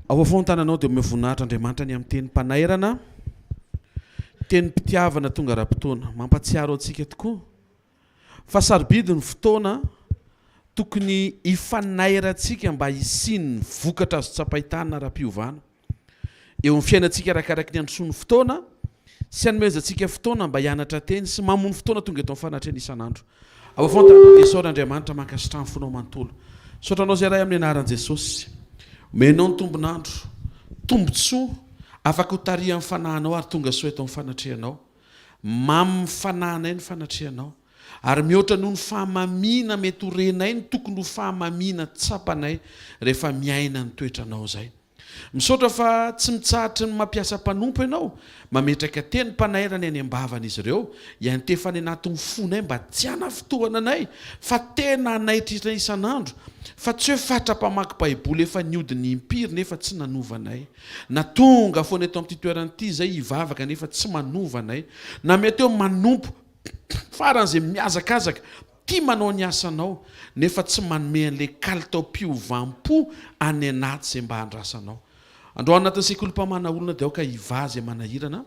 Ao afovoan'ny tananao dia omeo voninahitra Andriamanitra ny amin'ny tenim-panairana, tenim-pitiavana tonga ara-potoana. Mampahatsiaro antsika tokoa fa sarobidy ny fotoana tokony hifanairantsika mba hisian'ny vokatra azo tsapain-tanana ara-piovana eo amin'ny fiainantsika arakaraky ny androsoan'ny fotoana sy hanomezantsika fotoana mba hianatra teny sy mamono fotoana tonga eto amin'ny fanatrehana isan'andro. Ao afovoan-tananao dia isaory Andriamanitra mankasitraha ny fonao manontolo. Misaotra anao izay Ray amin'ny anaran'i Jesosy. Omenao ny tombon'andro, tombontsoa afaka ho tarihan'ny fanahinao ary tonga soa eto amin'ny fanatrehanao. Mamin'ny fanahinay ny fanatrehanao. Ary mihoatra noho ny fahamamiana mety ho renay ny tokony ho fahamamiana tsapanay rehefa miaina ny toetranao izay. Misaotra fa tsy mitsahatry ny mampiasa mpanompo ianao, mametraka tenim-panairana eny am-bavan'izy ireo, hiantefa any anatin'ny fonay mba tsy hanafintohana anay, fa tena hanaitra isan'andro, fa tsy hoe fatra-pamaky Baiboly efa nihodina impiry nefa tsy nanova anay, na tonga foana eto amin'ity toerana ity izay hivavaka nefa tsy manova anay, na mety hoe manompo faran'izay mihazakazaka, Tia manao ny asanao nefa tsy manome an'ilay kalitaom-piovam-po any anaty izay mba andrasanao. Androany anatin'ny sekolim-pamahana olona dia aoka hivaha izay manahirana,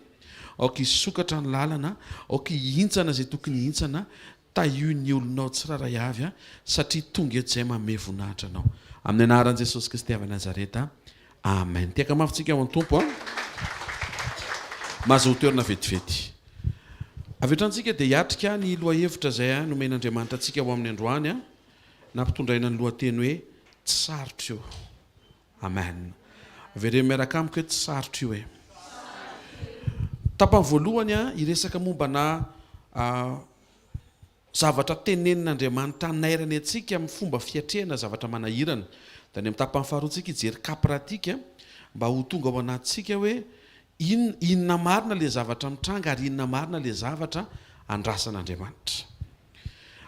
aoka hisokatra ny lalana, aoka hihintsana izay tokony hihintsana, tahio ny olonao tsirairay avy satria tonga eto izay manome voninahitra anao. Amin'ny anaran'i Jesosy Kristy avy Nazareta. Amen. Tehaka mafy tsika ao an-Tompo a. Mahazoa toerana vetivety. Avy hatrany tsika dia hiatrika ny lohahevitra izay nomen'Andriamanitra antsika ho amin'ny androany, nampitondraina ny lohateny hoe Tsy sarotra io. Amen. Avereno miaraka amiko hoe tsy sarotra io e. Tapany voalohany hiresaka mombana Zavatra tenenin'Andriamanitra hanairany antsika amin'ny fomba fiatrehana zavatra manahirana. Dia any amin'ny tapany faharoa tsika hijery cas pratique mba ho tonga ao anatintsika hoe in inona marina ilay zavatra mitranga ary inona marina ilay zavatra andrasan'Andriamanitra.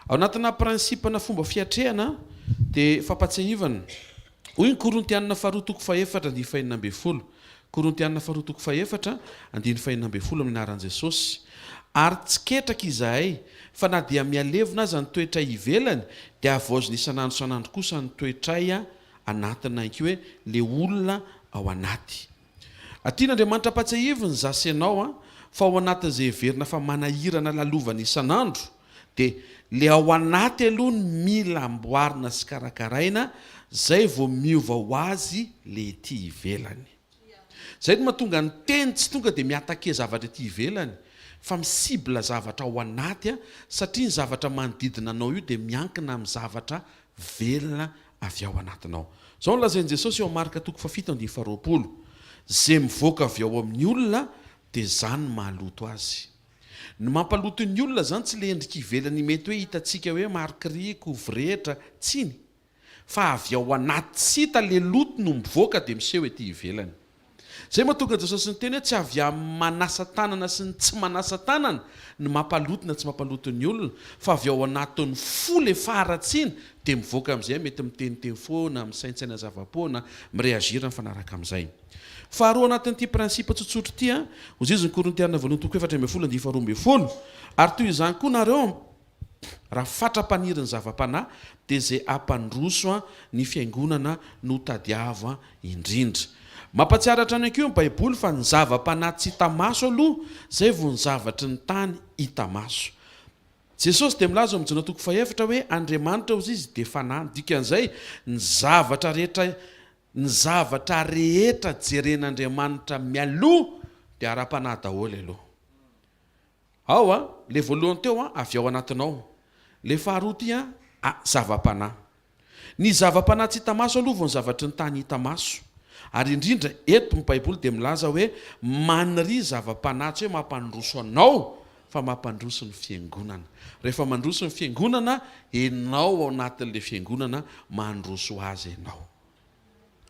Ao anatina principe na fomba fiatrehana dia fampatsiahivana. Hoy ny Korintianina faharoa toko fahefatra andininy fahenina ambin'ny folo, Korintiana faharoa toko fahefatra, andininy fahenina ambin'ny folo Amin'ny anaran'i Jesosy. Ary tsy ketraka izahay, fa na dia mihalevona aza ny toetray ivelany, dia havaozina isan'andro isan'andro kosa ny toetray anatiny na ihany koa hoe le olona ao anaty. Tian'Andriamanitra ampatsiahiviny za sy ianao fa ao anatin'izay heverina fa manahirana lalovana isan'andro dia le ao anaty aloha no mila amboarina sy karakaraina zay vao miova ho azy le ety ivelany. Zay no mahatonga ny teny tsy tonga dia mi-attaquer zavatra ety ivelany fa mi-cible zavatra ao anaty satria ny zavatra manodidina anao io dia miankina amin'ny zavatra velona avy ao anatinao. Zao no lazain'i Jesosy eo amin'ny Marka toko fahafito andininy faharoapolo, Ze mivoaka avy ao amin'ny olona dia zany no mahaloto azy. Ny mampaloto ny olona zany tsy le endrika ivelany mety hoe hitantsika hoe marikoriko, voretra, tsiny, fa avy ao anaty tsy hita le loto no mivoaka dia miseho ety ivelany. Zay mahatonga Jesosy niteny hoe tsy avy amin'ny manasa tanana sy ny tsy manasa tanana ny mampaloto na tsy mampaloto ny olona fa avy ao anatin'ny fo le faharatsiana dia mivoaka amin'izay mety miteniteny foana, misaintsaina zava-poana, mi-reagir mifanaraka amin'izay. Faharoa anatin'ity principe tsotsotra ity an, hozizy ny Korintiana voalohany toko 14 andininy faharoa ambin'ny folo, Ary toy izany koa nareo, raha fatra-paniry ny zava-panahy, dia izay hampandroso ny fiangonana no tadiavo indrindra. Mampahatsiaro hatrany koa ny Baiboly fa ny zava-panahy tsy hita maso aloha, izay vao ny zavatry ny tany hita maso. Jesosy dia milaza ao amin'ny Jaona toko fahefatra hoe Andriamanitra hozy Izy dia fanahy. Ny dikan'izay, ny zavatra rehetra Ny zavatra rehetra jeren'Andriamanitra mialoha dia ara-panahy daholo aloha. Ao a, le voalohany teo a, avy ao anatinao. Le faharoa ty a, a, zava-panahy. Ny zava-panahy tsy hita maso aloha vao ny zavatry ny tany hita maso. Ary indrindra eto ny baiboly dia milaza hoe maniria zava-panahy tsy hoe mampandroso anao fa mampandroso ny fiangonana. Rehefa mandroso ny fiangonana, enao ao anatin'le fiangonana mandroso azy enao.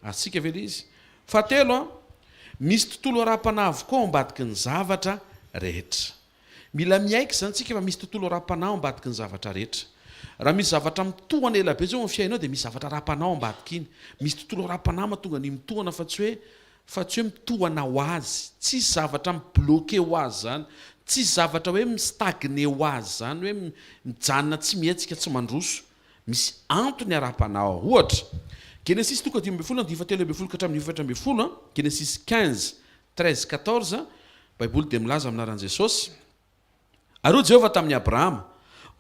Azontsika ve ilay izy? Fahatelo an, misy tontolo ara-panahy avokoa ao ambadiky ny zavatra rehetra. Mila miaiky izany tsika fa misy tontolo ara-panahy ao ambadiky ny zavatra rehetra. Raha misy zavatra mitohana ela be zao amin'ny fiainao dia misy zavatra ara-panahy ao ambadiky iny. Misy tontolo ara-panahy mahatonga an'iny mitohana fa tsy hoe fa tsy hoe mitohana ho azy. Tsisy zavatra mi-bloquer ho azy izany. Tsisy zavatra hoe mi-stagner ho azy izany hoe mijanona tsy mihetsika tsy mandroso. Misy antony ara-panahy ao. Ohatra, Genesisy toko 15 andininy fahatelo ambin'ny folo ka hatramin'ny 14, Genesisy 15, 13, 14, Baiboly dia milaza amin'ny anaran'i Jesosy, Ary hoy Jehovah tamin'i Abrahama,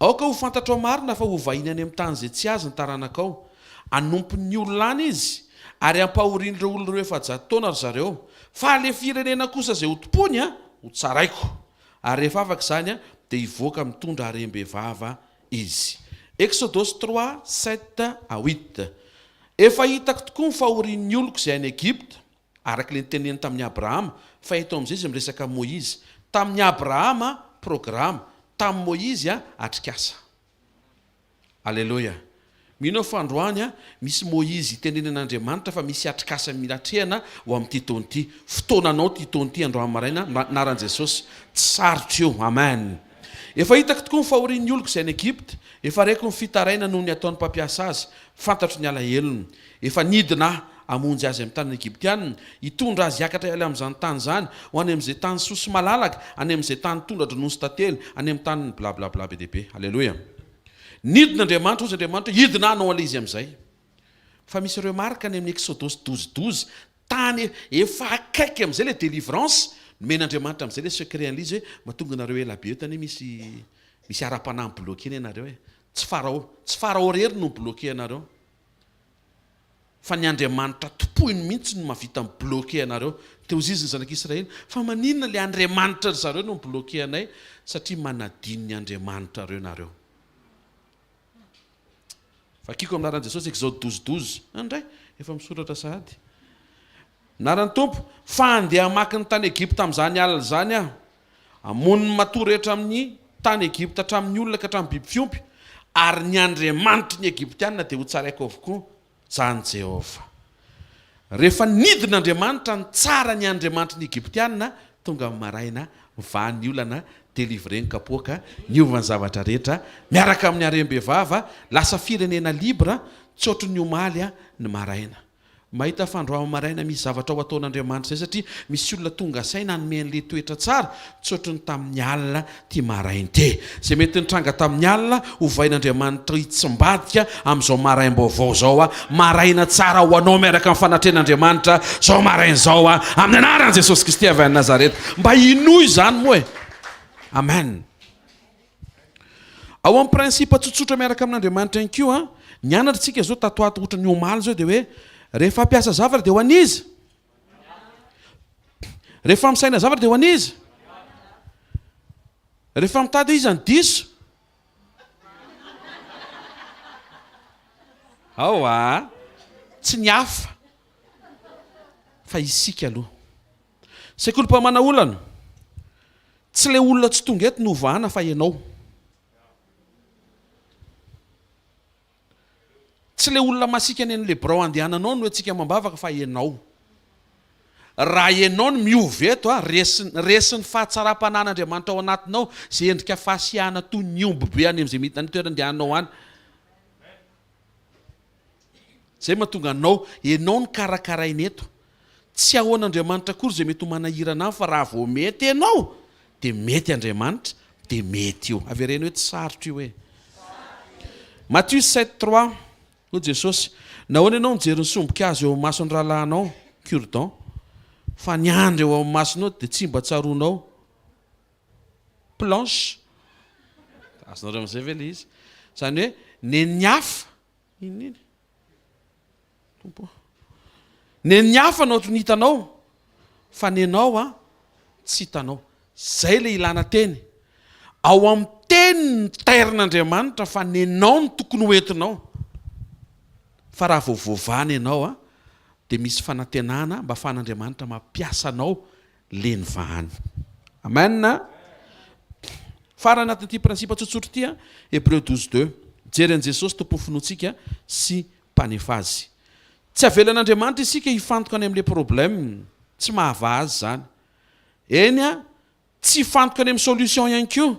Aoka ho fantatrao marina fa ho vahiny any amin'ny tany izay tsy azy ny taranakao. Hanompo ny olona any izy, ary hampahorian'ireo olona ireo 400 taona ry zareo. Fa ilay firenena kosa izay hotompoiny, hotsaraiko. Ary rehefa afaka izany, dia hivoaka mitondra harem-bevava izy. Eksodosy 3, 7 à 8. Efa hitako tokoa ny fahorian'ny oloko izay any Egypta, Araka ilay niteneniny tamin'i Abrahama, fa eto amin'izay izy miresaka amin'i Moizy. Tamin'i Abrahama, programa. Tamin'i Moizy, atrikasa. Aleloia. Mino aho fa androany, misy Moizy itenenan'Andriamanitra fa misy atrikasa mila atrehana ho amin'ity taona ity. Fotoananao ity taona ity androany maraina, anaran'i Jesosy. Tsy sarotra io. Amen. Efa hitako tokoa ny fahorian'ny oloko izay any Egypta. Efa reko ny fitaraina noho ny ataon'ny mpampiasa azy. Fantatro ny alahelony. Efa nidina aho hamonjy azy amin'ny tanin'ny Egyptiana, hitondra azy hiakatra hiala amin'izany tany izany, ho any amin'izay tany soa sy malalaka, any amin'izay tany tondra-dronono sy tantely, any amin'ny tanin'ny bla bla bla be dia be. Aleloia. Nidina Andriamanitra, hozy Andriamanitra hoe, hidina aho hanao an'ilay izy amin'izay. Fa misy remarque any amin'ny Exodosy 12 12, tany efa akaiky amin'izay ilay délivrance, nomen'Andriamanitra amin'izay ilay secret an'ilay izy hoe, mahatonga anareo ela be eto anie misy misy ara-panahy mi-bloquer anie nareo e. Tsy Farao, tsy Farao irery no mi-bloquer anareo. Fa ny Andriamanitra tompoiny mihitsy no mahavita mi-bloquer anareo. Dia hozy izy ny zanak'Israely, fa maninona ilay Andriamanitra ry zareo no mi-bloquer anay? Satria manadino ny Andriamanitrareo nareo. Vakiko amin'ny anaran'i Jesosy Exode 12 12. Andray, efa misoratra sahady. Anaran'ny Tompo, fa handeha hamaky ny tany Egypta amin'izany alina izany aho. Hamono ny matoa rehetra amin'ny tany Egypta hatramin'ny olona ka hatramin'ny biby fiompy, ary ny andriamanitry ny Egyptiana dia hotsaraiko avokoa, izany Jehovah. Rehefa nidina Andriamanitra nitsara ny andriamanitry ny Egyptiana, tonga amin'ny maraina, mivaha ny olana, délivrer ny kapoaka, niova ny zavatra rehetra, miaraka amin'ny harem-bevava, lasa firenena libre, tsy ohatry ny omaly ny maraina. Mahita fandroahana maraina misy zavatra ho ataon'Andriamanitra izay satria misy olona tonga saina hanome an'ilay toetra tsara tsy ohatry ny tamin'ny alina ty maraina ty. Izay mety nitranga tamin'ny alina hovain'Andriamanitra hitsimbadika amin'izao maraim-baovao izao a. Maraina tsara ho anao miaraka amin'ny fanatrehan'Andriamanitra izao maraina izao a. Amin'ny anaran'i Jesosy Kristy avy any Nazareta. Mba inoy izany moa e. Amen. Ao amin'ny principe tsotsotra miaraka amin'Andriamanitra ihany koa, nianatra isika izao tato ato ohatran'ny omaly izao dia hoe rehefa hampiasa zavatra dia ho an'iza? Rehefa misaina zavatra dia ho an'iza? Rehefa mitady hoe iza no diso? Ao a! Tsy ny hafa fa isika aloha. Sekolim-pahamana olana. Tsy ilay olona tsy tonga eto no hovahana fa ianao. Tsy ilay olona masiaka any amin'ilay birao andehananao no hetsika amam-bavaka fa ianao. Raha ianao no miova eto, resin'ny resin'ny fahatsaram-panahin'Andriamanitra ao anatinao izay endrika fahasiahana toy ny omby be any amin'izay mety any toerana andehananao any. Izay mahatonga anao, ianao no karakaraina eto. Tsy ahoan'Andriamanitra akory izay mety ho manahirana ahy fa raha vao mety ianao dia mety Andriamanitra dia mety io. Avereno hoe tsy sarotra io e. Matio 7, 3, hoy Jesosy, Nahoana ianao mijery ny sombin-kazo eo amin'ny mason'ny rahalahinao, cure-dent, fa ny andry eo amin'ny masonao dia tsy mba tsaroanao, planche. Azonareo amin'izay ve ilay izy? Izany hoe nen'ny hafa Inona iny? Tompo ô. Nen'ny hafa no ny hitanao fa nenao a tsy hitanao. Zay le ilana teny. Ao amin'ny teny ny tairin'Andriamanitra fa nenao no tokony ho entinao. Fa raha vao voavahana ianao a dia misy fanantenana mba afahan'Andriamanitra mampiasa anao le ny vahany. Amen a! Farany anatin'ity principe tsotsotra ity a, Hebreu 12 deux, mijery an'i Jesosy Tompon'ny finoantsika sy Mpanefa azy. Tsy avelan'Andriamanitra isika hifantoka any amin'ilay problème, tsy mahavaha azy izany. Eny a, tsy hifantoka any amin'ny solution ihany koa,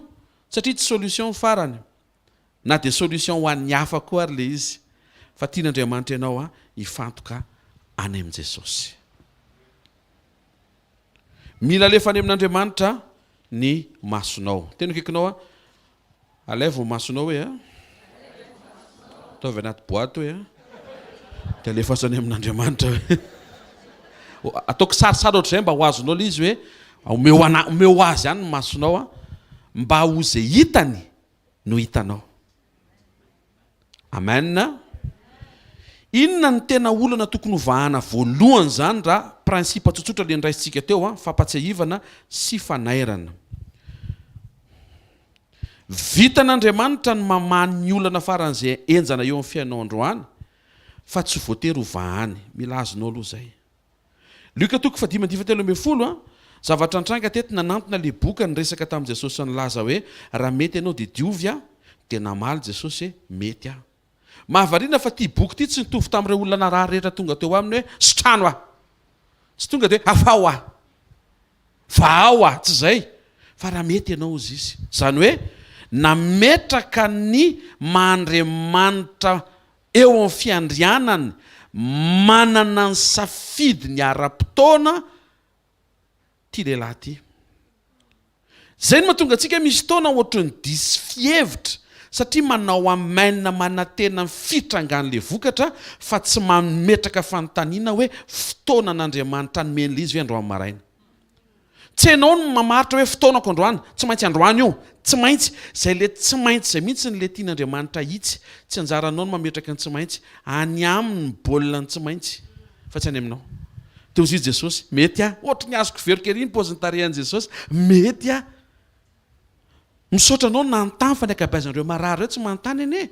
satria tsy solution ny farany. Na dia solution ho an'ny hafa koa ary ilay izy. Fa tian'Andriamanitra ianao a, hifantoka any amin'i Jesosy. Mila alefa any amin'Andriamanitra ny masonao. Teny akaikinao aho, alaivo ny masonao hoe a. Ataovy anaty boîte hoe a. Dia alefaso any amin'Andriamanitra hoe ataoko sarisary ohatr'izay mba ho azonao ilay izy hoe omeo ana, omeo azy any ny masonao a, mba ho izay hitany no hitanao. Amen. Inona no tena olana tokony ho vahana voalohany izany raha principe tsotsotra le niraisintsika teo an, fampatsiahivana sy fanairana. Vitan'Andriamanitra ny mamaha ny olana faran'izay henjana eo amin'ny fiainao androany fa tsy voatery ho vahany. Mila azonao aloha izay. Lioka toko fahadimy andininy fahatelo ambin'ny folo a, Zavatra nitranga teto, nanantona ilay boka niresaka tamin'i Jesosy nilaza hoe, Raha mety ianao dia diovy aho. Dia namaly Jesosy hoe, Mety aho. Mahavariana fa ity boky ity tsy nitovy tamin'ireo olona narary rehetra tonga teo aminy hoe, Sitrano aho. Tsy tonga dia hoe, Afaho aho. Vahao aho. Tsy izay. Fa raha mety ianao hozy izy. Izany hoe, nametraka ny maha Andriamanitra eo amin'ny fiandrianany, manana ny safidiny ara-potoana ity lehilahy ity. Izay no mahatonga antsika misy fotoana ohatry ny diso fihevitra satria manao amen manantena ny fitrangan'ilay vokatra fa tsy mametraka fanontaniana hoe fotoanan'Andriamanitra hanome an'ilay izy ve androany maraina. Tsy enao no mamaritra hoe fotoanako androany, tsy maintsy androany io, tsy maintsy, zay le tsy maintsy zay mihitsy le tian'Andriamanitra ahitsy, tsy anjaranao no mametraka ny tsy maintsy, any aminy ny baolina ny tsy maintsy fa tsy any aminao. Dia hozy izy Jesosy, mety ah, ohatry ny azoko veroka ery ny paozin'ny tarehan'i Jesosy, mety ah. Misaotra anao nanontany fa ny ankabeazan'ireo marary ireo tsy manontany anie,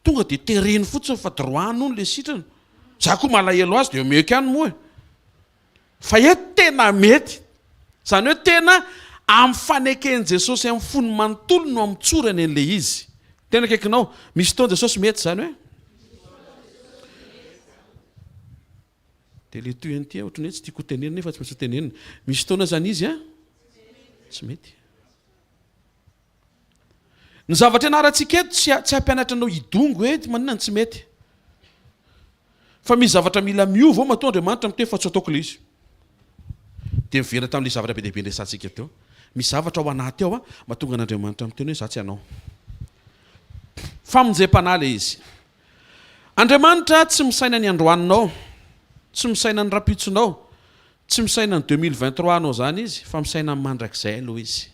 tonga dia tereny fotsiny fa droit-ny hono le sitrana, za koa malahelo azy dia omeko ihany moa e. Fa eto tena mety. Izany hoe tena amin'ny faneken'i Jesosy amin'ny fony manontolo no amotsorany an'ilay izy. Tena akaikinao. Misy fotoana Jesosy mety izany hoe. Dia ilay tohiny ity ohatran'ny hoe tsy tiako hotenenina nefa tsy maintsy hotenenina. Misy fotoana izany izy a tsy mety. Ny zavatra ianarantsika eto tsy tsy hampianatra anao hidongy hoe maninona no tsy mety. Fa misy zavatra mila miova ao matoa Andriamanitra miteny fa tsy ataoko ilay izy. Dia miverina tamin'ilay zavatra be dia be niresahantsika teo. Misy zavatra ao anaty ao mahatonga an'Andriamanitra miteny hoe za tsy hanao. Famonjem-panahy ilay izy. Andriamanitra tsy misaina ny androaninao, tsy misaina ny rampitsonao, tsy misaina ny 2023 anao izany izy fa misaina ny mandrakizay aloha izy.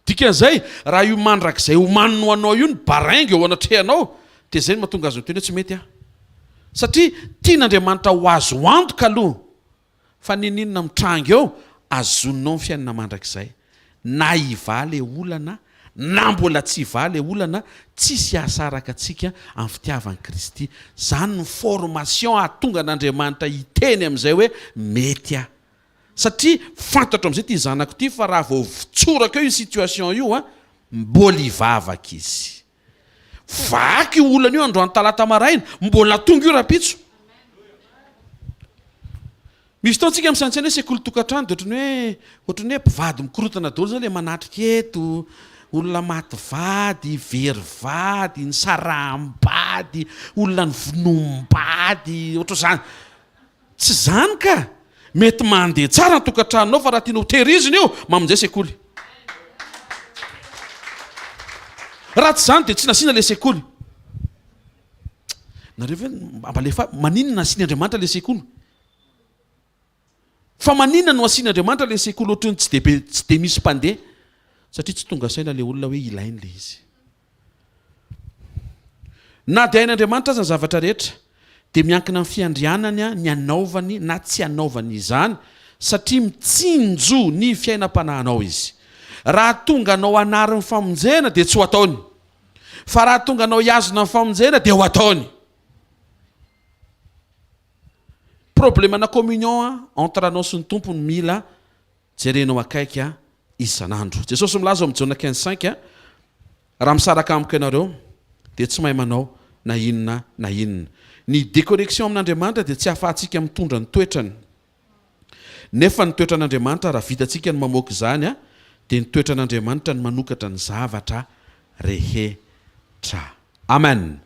Dikan'izay, raha io mandrakizay omaniny ho anao io ny baraingo eo anatrehanao, dia izay no mahatonga azy miteny hoe tsy mety aho. Satria tian'Andriamanitra ho azo antoka aloha fa n'inon'inona mitranga eo, azoninao ny fiainana mandrakizay. Na hivaha ilay olana na mbola tsy hivaha ilay olana, tsisy hahasaraka antsika amin'ny fitiavan'i Kristy. Izany no formation hahatonga an'Andriamanitra hiteny amin'izay hoe mety aho. Satria fantatro amizay ty zanako ty fa raha vao votsorako eo io situation io an, mbola hivavaka izy. Vaky io olana io androany talata maraina, mbola tonga io rahampitso. Misy fotoana tsika misaintsaina hoe sekoly tokantrano dia ohatran'ny hoe ohatran'ny hoe mpivady mikorotana daholo zany le manatrika eto, olona maty vady, very vady, nisaraham-bady, olona novonoam-bady, ohatr'izany. Tsy izany ka! Mety mandeha tsara ny tokantranonao fa raha tianao ho tehirizina io, mamonjea sekoly. Raha tsy izany dia tsy nasiana ilay sekoly. Nareo ve mba alefa maninona nasian'Andriamanitra ilay sekoly? Fa maninona no asian'Andriamanitra ilay sekoly ohatran'ny tsy dia be tsy dia misy mpandeha? Satria tsy tonga saina ilay olona hoe ilainy ilay izy. Na dia hain'Andriamanitra aza ny zavatra rehetra, dia miankina amin'ny fiandrianany ny hanaovany na tsy hanaovany izany, satria mitsinjo ny fiainam-panahinao Izy. Raha tonga anao hanary ny famonjena, dia tsy ho ataony. Fa raha tonga anao hihazona ny famonjena, dia ho ataony. Problème-na communion entre anao sy ny Tompo no mila Jerenao akaiky isan'andro. Jesosy milaza ao amin'ny Jaona 15 5, Raha misaraka amiko ianareo, dia tsy mahay manao na inona na inona. Ny déconnexion amin'Andriamanitra dia tsy ahafahantsika mitondra ny toetrany. Nefa ny toetran'Andriamanitra, raha vitantsika ny mamoaka izany, dia ny toetran'Andriamanitra no manokatra ny zavatra rehetra. Amen.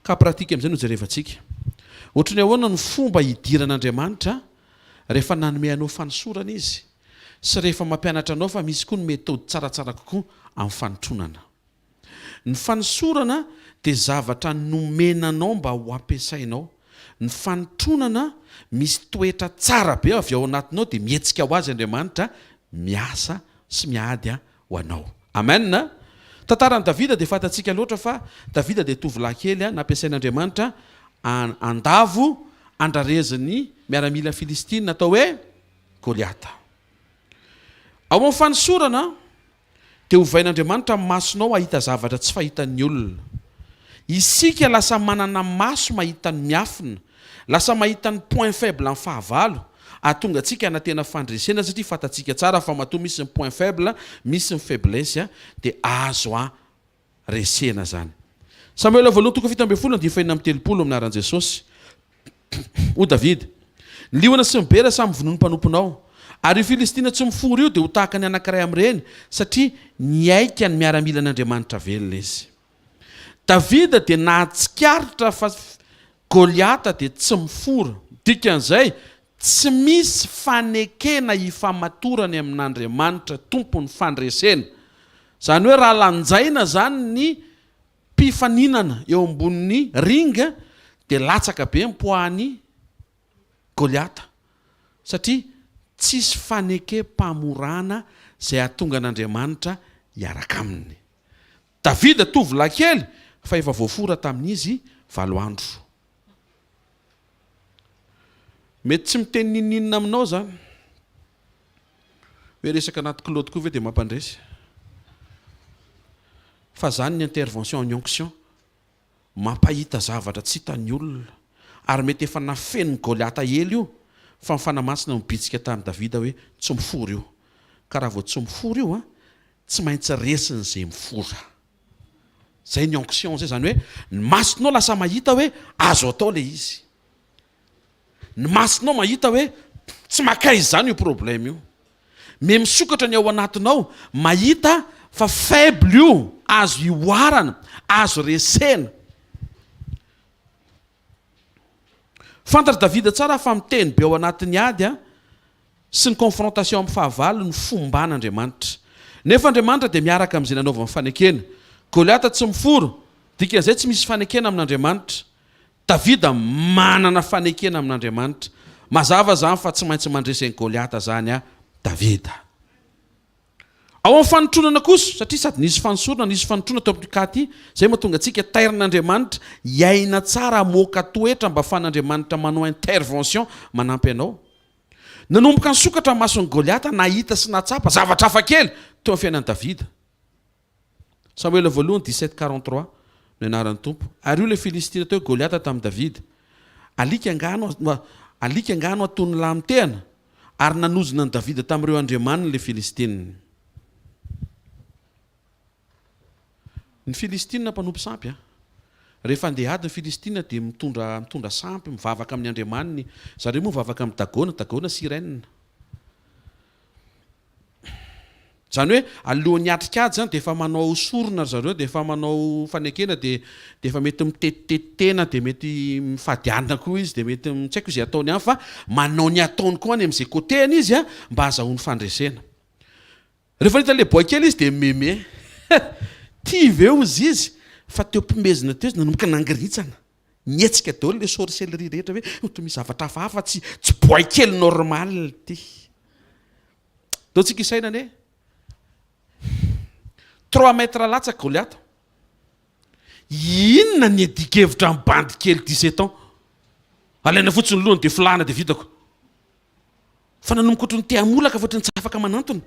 Cas pratique amin'izay no jerevantsika. Ohatry ny ahoana no fomba hidiran'Andriamanitra rehefa nanome anao fanosorana Izy sy rehefa mampianatra anao fa misy koa ny méthode tsaratsara kokoa amin'ny fanotronana. Ny fanosorana dia zavatra nomena anao mba ho ampiasainao. Ny fanotronana misy toetra tsara be avy ao anatinao dia mihetsika ho azy Andriamanitra miasa sy miady ho anao. Amen! Tantaran'i Davida dia fantatsika loatra fa Davida dia tovolahy kely nampiasain'Andriamanitra handavo andrarezin'ny miaramila filistina atao hoe Goliata. Ao amin'ny fanosorana dia ovain'Andriamanitra ny masonao hahita zavatra tsy fahitan'ny olona. Isika lasa manana maso mahita ny miafina, lasa mahita ny point faible ny fahavalo, ahatonga antsika hanantena fandresena satria fantatsika tsara fa matoa misy ny point faible, misy ny faiblesse dia azo a resena zany. Samoela voalohany toko 17 andininy faha-36 amin'ny anaran'i Jesosy. Hoy Davida, Ny liona sy ny bera samy vonoin'ny mpanomponao. Ary io Filistina tsy miforo io dia ho tahaka ny anankiray amin'ireny, satria nihaika ny miaramilan'Andriamanitra velona izy. Davida dia nahatsikaritra fa Goliata dia tsy mifora. Dikan'izay, tsy misy fanekena hifamatorany amin'Andriamanitra Tompon'ny fandresena. Izany hoe raha lanjaina izany ny mpifaninana eo ambonin'ny ring dia latsaka be ny poids-n'i Goliata satria tsisy fanekem-pamorana izay hahatonga an'Andriamanitra hiaraka aminy. Davida tovolahy kely fa efa voafora tamin'izy valo andro. Mety tsy miteny n'inon'inona aminao izany. Hoe resaka anaty kilaoty koa ve dia mampandresy? Fa zany ny intervention en onction. Mampahita zavatra tsy hitan'ny olona. Ary mety efa nafenin'i Goliata ela io, fa ny Fanahy Masina no nibitsika tamin'i Davida hoe tsy mifora io. Ka raha vao tsy mifora io an, tsy maintsy resin'izay mifora. Zay ny onction zay, zany hoe ny masonao lasa mahita hoe azo atao le izy. Ny masonao mahita hoe tsy makaiza izany io problème io. Me misokatra ny ao anatinao mahita fa faible io, azo ihoarana, azo resena. Fantatr'i Davida tsara fa miteny be ao anatin'ny ady sy ny confrontation amin'ny fahavalo ny fomban'Andriamanitra. Nefa Andriamanitra dia miaraka amin'izay nanaovany fanekena. Goliata tsy miforo, dikan'izay tsy misy fanekena amin'Andriamanitra. Davida manana fanekena amin'Andriamanitra. Mazava izany fa tsy maintsy mandresy an'i Goliata izany Davida. Ao amin'ny fanotronana kosa, satria sady nisy fanosorana nisy fanotrona teo amin'ity cas ity, izay mahatonga antsika tairin'Andriamanitra hiaina tsara hamoaka toetra mba afahan'Andriamanitra manao intervention manampy anao. Nanomboka nisokatra ny mason'i Goliata nahita sy nahatsapa zavatra hafa kely teo amin'ny fiainan'i Davida. Samoela voalohany dix-sept 43, no anaran'ny Tompo. Ary io ilay Filistina teo Goliata tamin'i Davida. Alika angaha no alika angaha no ataon'ny lahy mitehana? Ary nanozona an'i Davida tamin'ireo andriamaniny ilay Filistina. Ny Filistina mpanompo sampy a. Rehefa handeha ady ny Filistina dia mitondra mitondra sampy, mivavaka amin'ny andriamaniny. Zareo moa mivavaka amin'i Dagona, Dagona sirène. Izany hoe alohan'ny hiatrika ady izany dia efa manao sorona ry zareo, dia efa manao fanekena, dia dia efa mety mitetitety tena, dia mety mifady hanina koa izy, dia mety tsy haiko izay ataony any fa manao ny ataony koa any amin'izay côté-ny izy an, mba hahazahoany fandresena. Rehefa nahita an'ilay boay kely izy dia meme. Tia ve hozy izy fa teo am-pimezina teo izy nanomboka nangiritsana. Nihetsika daholo ilay sorcellerie rehetra hoe toa misy zavatra hafahafa tsy tsy boay kely normal ity. Ndao tsika hisaina anie. Trois mètres latsaka Goliath. Inona ny adikevitra amin'ny bandy kely 17 ans? Alaina fotsiny ny lohany dia filahana dia vitako. Fa nanomboka ohatran'ny te hamolaka fa ohatran'ny tsy afaka manantona.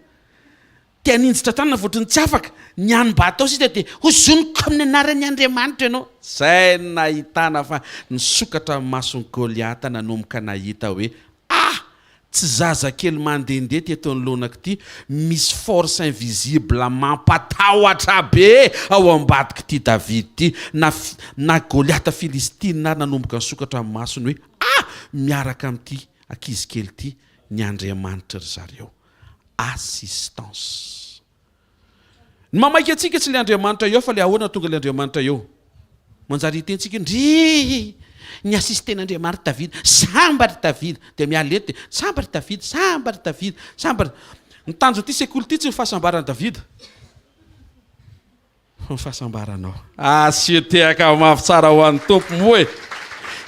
Te haninjitra tanana fa ohatran'ny tsy afaka. Ny hany mba atao sisa dia hozoniko amin'ny anaran'ny Andriamanitra ianao. Izay no nahitana fa nisokatra ny mason'i Goliata nanomboka nahita hoe ah! Tsy zazakely mandehandeha ty eto anoloanako ity, misy force invisible mampatahotra be ao ambadik'ity David ity, na na Goliata Filistina ary nanomboka nisokatra ny masony hoe ah! miaraka amin'ity ankizy kely ity ny Andriamanitry ry zareo. Assistance. Ny mamaika antsika tsy ilay Andriamanitra eo fa ilay ahoana tonga ilay Andriamanitra eo. Manjary hiteny tsika hoe ndrii ny assisté-n'Andriamanitra Davida, sambatra i Davida, dia miala eto dia sambatra i Davida, sambatra i Davida, sambatra. Ny tanjon'ity sekoly ity tsy ny fahasambaran'i Davida. Ny fahasambaranao. Asio tehaka mafy tsara ho an'ny Tompo moa e!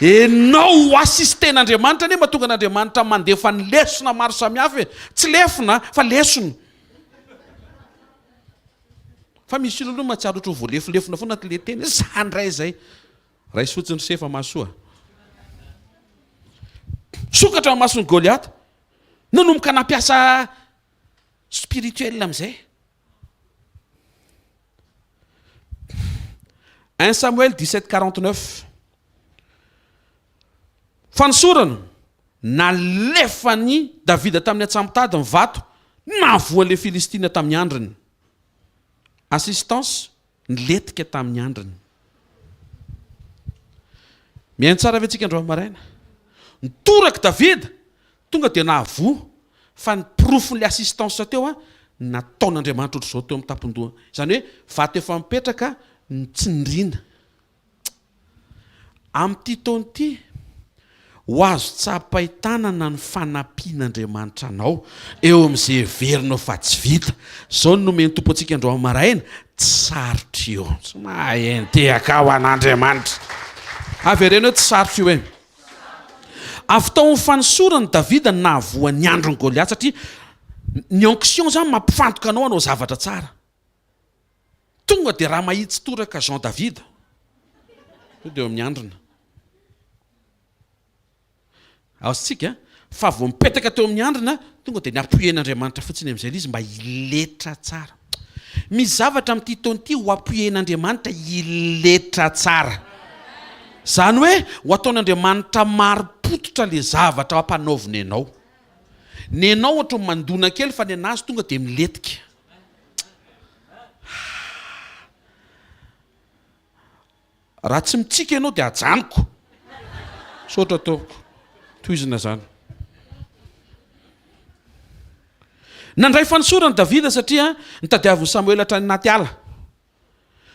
Enao ho assister-n'Andriamanitra anie mahatonga an'Andriamanitra mandefa ny lesona maro samihafa e! Tsy lefona fa lesona. Fa misy olona aloha mahatsiaro ohatry ny voalefolefona foana anatin'ilay teny hoe za ndray izay. Raiso fotsiny ry se fa mahasoa. Sokatra ny mason'i Goliata. Nanomboka nampiasa spirituel amin'izay. 1 Samuel 17 49 Fanosorana, Nalefan'i Davida tamin'ny antsamotady ny vato nahavoa ilay Filistina tamin'ny handriny. Assistance, Nilentika tamin'ny handriny. Mihaino tsara ve tsika androany maraina? Nitorak'i Davida, tonga dia nahavoa, fa ny porofon'ilay assistance teo an, nataon'Andriamanitra ohatr'izao teo amin'ny tampon-doha. Izany hoe vato efa mipetraka notsindriana. Amin'ity taona ity, ho azo tsapain-tanana ny fanampian'Andriamanitra anao eo amin'izay heverinao fa tsy vita. Izao no nomen'ny Tompo antsika androany maraina, tsy sarotra io. Tsy mahay entehaka ho an'Andriamanitra. Avereno hoe tsy sarotra io e. Avy tao amin'ny fanosoran'i Davida no nahavoa ny andron'i Goliata satria ny onction izany mampifantoka anao hanao zavatra tsara. Tonga dia raha mahitsy toraka Jean David tonga dia eo amin'ny andrina. Azontsika fa vao mipetaka teo amin'ny andrina tonga dia ni-appuyer-n'Andriamanitra fotsiny amin'izay ilay izy mba hiletra tsara. Misy zavatra amin'ity taona ity ho appuyer-n'Andriamanitra hiletra tsara. Izany hoe ho ataon'Andriamanitra marim-pototra ilay zavatra ampanaoviny anao. Ny anao ohatran'ny mandona kely fa ny an'azy tonga dia milentika. Raha tsy mitsiky ianao dia ajanoko. Misaotra tompoko. Tohizina izany. Nandray fanosorana Davida satria nitadiavin'i Samoela hatrany anaty ala.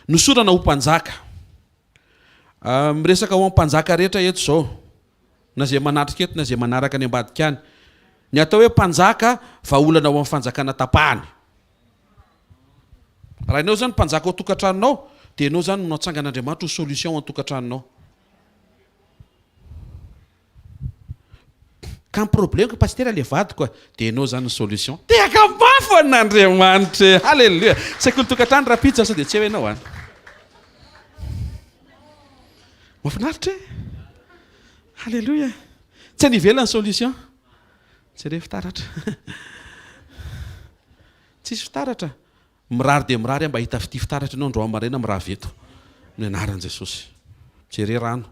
Nosorana ho mpanjaka. Miresaka ho an'ny mpanjaka rehetra eto izao, na izay manatrika eto na izay manaraka any ambadika any. Ny atao hoe mpanjaka, vahaolana ho an'ny fanjakana tapahany. Raha ianao izany mpanjaka ao an-tokantranonao, dia ianao izany no natsangan'Andriamanitra ho solution ao an-tokantranonao. Ka ny problème-ko pasitera le vadiko a, dia ianao izany ny solution. Tehaka mafy ho an'Andriamanitra e! Haleloia! Sekoly tokantrano rahampitso sao dia tsy eo ianao an! Mahafinaritra e! Haleloia! Tsy any ivelany solution. Jereo fitaratra. Tsisy fitaratra. Mirary dia mirary aho mba hahita fitia fitaratra ianao androany maraina mirava eto. Amin'ny anaran'i Jesosy. Jere rano.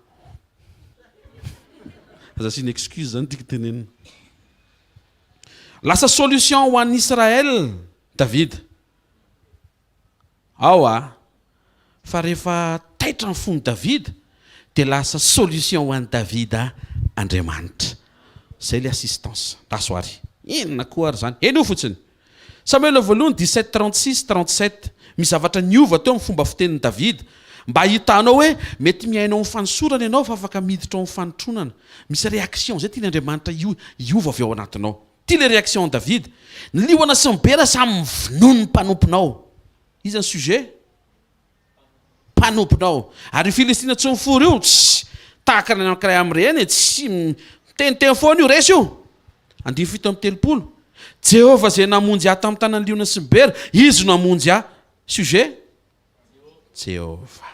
Aza asiana excuse zany tiako tenenina. Lasa solution ho an'i Israël David. Ao a! Fa rehefa taitra ny fon'i Davida dia lasa solution ho an'i Davida Andriamanitra. Zay le assistance. Lasa ary. Inona koa ary zany? Henoy fotsiny. Samoela voalohany 17 36 37 Misy zavatra niova teo amin'ny fomba fitenin'i Davida. Mba hahitanao hoe mety miaina ao amin'ny fanosorana ianao fa afaka miditra ao amin'ny fanotronana. Misy réaction zay tian'Andriamanitra hiova avy ao anatinao. Ity ilay réaction an'i Davida, Ny liona sy ny bera samy mivonoa ny mpanomponao. Iza ny sujet? Mpanomponao. Ary io Filistina tsy mifory io, tsy tahaka ny anankiray amin'ireny e, tsy miteniteny foana io, resy io. Andininy 37, Jehovah izay namonjy ahy tamin'ny tanan'ny liona sy ny bera, Izy no hamonjy ahy. Sujet? Jehovah.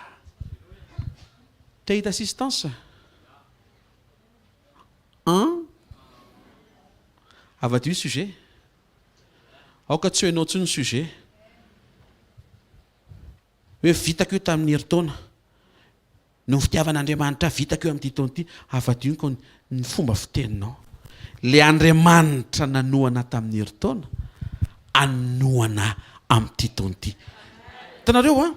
Te hahita assistance? An? Avadio sujet. Aoka tsy ho ianao intsony ny sujet. Hoe vitako io tamin'ny herintaona. Noho ny fitiavan'Andriamanitra ahy, vitako io amin'ity taona ity. Avadio ny ny fomba fiteninao. Ilay Andriamanitra nanohana ahy tamin'ny herintaona, hanohana ahy amin'ity taona ity. Hitanareo an?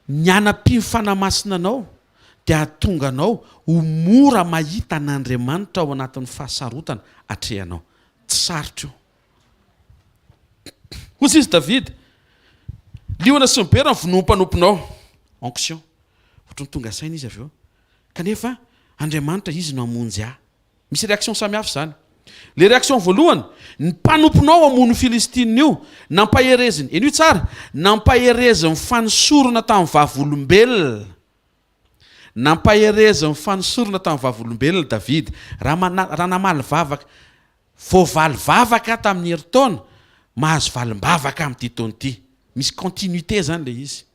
Ny hanampian'ny Fanahy Masina anao dia hahatonga anao ho mora mahita an'Andriamanitra ao anatin'ny fahasarotana atrehanao. Tsy sarotra io. Hoy izy Davida, Liona sy ny bera ny vonoan'ny mpanomponao. Onction. Ohatran'ny tonga saina izy avy eo. Kanefa Andriamanitra, Izy no hamonjy ahy. Misy réaction samihafa izany. Le réaction voalohany, ny mpanomponao hamono io Filistina io, nampahereziny, henoy tsara, nampaherezin'ny fanosorana tamin'ny vavolombelona, nampaherezin'ny fanosorana tamin'ny vavolombelona Davida, raha mana, raha namaly vavaka, voavaly vavaka tamin'ny herintaona, mahazo valim-bavaka amin'ity taona ity. Misy continuité zany le izy.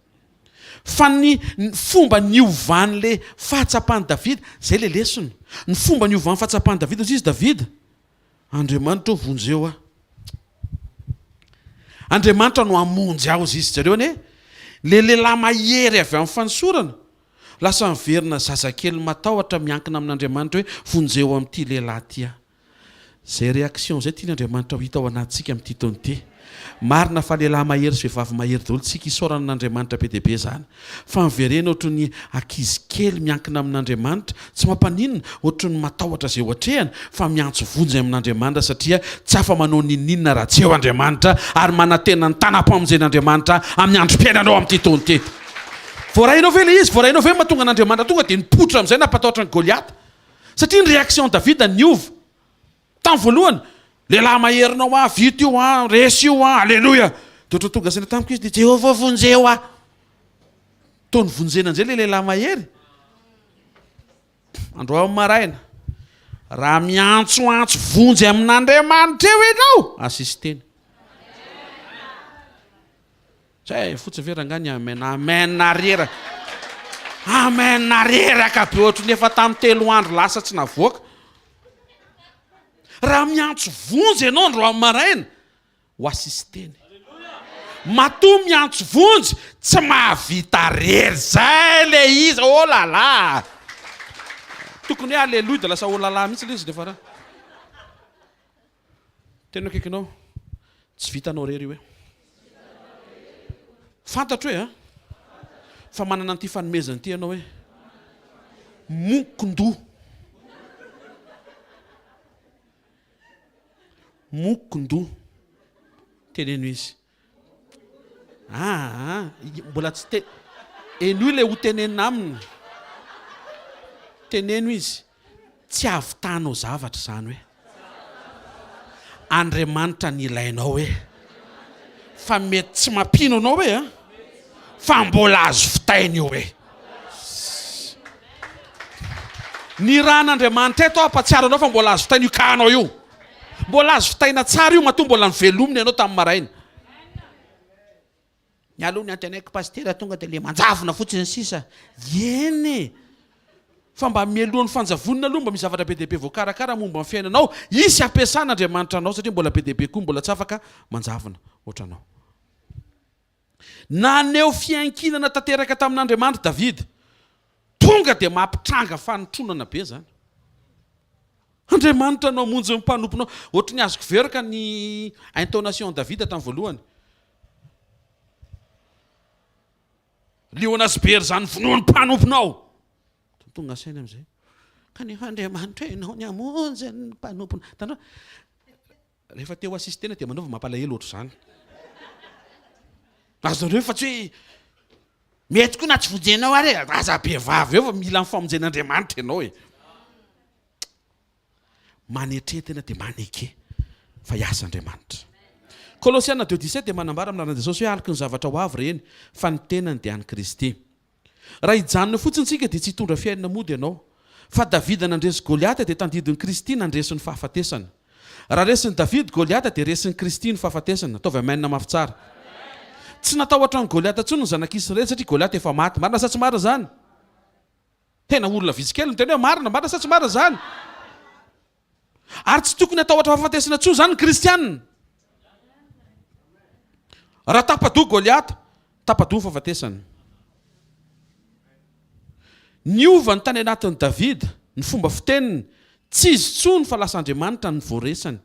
Fa ny fomba niovan'le fahatsapan'i Davida, zay le lesona. Ny fomba niovan'ny fahatsapan'i Davida, hoy izy, Davida, Andriamanitra ô vonjeo aho. Andriamanitra no hamonjy ahy, hoy izy. Jereo anie, le lehilahy mahery avy amin'ny fanosorana, lasa miverina zazakely matahotra miankina amin'Andriamanitra hoe vonjeo amin'ity lehilahy ity aho. Izay réaction izay tian'Andriamanitra ho hita ao anatintsika amin'ity taona ity. Marina fa lehilahy mahery sy vehivavy mahery daholo tsika, isaorana an'Andriamanitra be dia be izany. Fa miverena ohatry ny ankizy kely miankina amin'Andriamanitra, tsy mampaninona, ohatry ny matahotra izay ho atrehana, fa miantso vonjy amin'Andriamanitra satria tsy afa-manao n'inon'inona raha tsy eo Andriamanitra ary manantena ny tanam-pamonjen'Andriamanitra amin'ny androm-piainanao amin'ity taona ity. Voarainao ve ilay izy? Voarainao ve ny mahatonga an'Andriamanitra tonga dia nipoitra amin'izay nampatahotra an'i Goliata? Satria ny réaction Davida niova. Tamin'ny voalohany, lehilahy maherinao aho, vita io an, resy io an, aleloia. Dia ohatran'ny tonga saina tamiko izy, dia Jehovah vonjeo aho. Toa nivonjena indray ilay lehilahy mahery. Androany maraina, raha miantsoantso vonjy amin'Andriamanitra eo ianao, assistena. Zay fotsiny ve rangah ny amen amen reraka amen reraka be ohatry ny efa tamin'ny telo andro lasa tsy navoaka raha miantso vonjy ianao androany maraina ho assisteny matoa miantso vonjy tsy mahavita rery zay le izy oh là là tokony hoe aleloia de lasa oh là là mihitsy le izy rehefa raha Tena akaikinao. Tsy vitanao irery io e. Fantatro hoe a. Fa manana an'ity fanomezana ity ianao hoe mokondoha. Mokondoha. Teneno izy. Aa mbola tsy te henoy ilay ho tenenina aminy. Teneno izy, tsy hahavitanao zavatra izany hoe Andriamanitra ny ilainao hoe fa mety tsy mampino anao hoe a fa mbola azo vitaina io hoe. Nirahan'Andriamanitra eto aho hampatsiaro anao fa mbola azo vitaina io cas-nao io. Mbola azo vitaina tsara io matoa mbola novelomina ianao tamin'ny maraina. Ny aloha ny antenaiko pasitera tonga dia le manjavona fotsiny sisa. Eny e! Fa mba mialohan'ny fanjavonana aloha mba misy zavatra be dia be voakarakara momba ny fiainanao hisy hampiasana Andriamanitra anao satria mbola be dia be koa mbola tsy afaka manjavona ohatranao. Naneho fiankinana tanteraka tamin'Andriamanitra Davida. Tonga dia mampitranga fanotronana be izany. Andriamanitra no hamonjy ny mpanomponao. Ohatry ny azoko veroka ny intonation Davida tamin'ny voalohany. Liona sy bery izany vonoa ny mpanomponao. Tonga saina amin'izay. Kanefa Andriamanitra ianao ny hamonjy ny mpanomponao. Hitanareo? Rehefa te ho assistena dia manaova mampalahelo ohatr'izany. Azonareo fa tsy hoe mety koa na tsy vonjenao ary e, aza be vava eo fa mila ny famonjen'Andriamanitra ianao e. Manetre tena dia maneke fa hiasa Andriamanitra. Kolosiana 2:17 dia manambara amin'ny anaran'i Jesosy hoe aloky ny zavatra ho avy ireny fa ny tenany dia an'i Kristy. Raha hijanona eo fotsiny isika dia tsy hitondra fiainana mody ianao. Fa Davida nandresy Goliata dia tandidon'i Kristy nandresy ny fahafatesana. Raha resin'i David Goliata dia resin'i Kristy ny fahafatesana. Ataovy amen mafy tsara. Tsy natahotra an'i Goliata intsony ny zanak'Israely satria Goliata efa maty. Marina sa tsy marina izany? Tena olona vitsy kely miteny hoe marina. Marina sa tsy marina izany? Ary tsy tokony hatahotra fahafatesana intsony izany ny kristiana. Raha tapa-doha Goliata, tapa-doha ny fahafatesana. Niova ny tany anatin'i Davida, ny fomba fiteniny, tsy izy intsony fa lasa Andriamanitra no voaresany.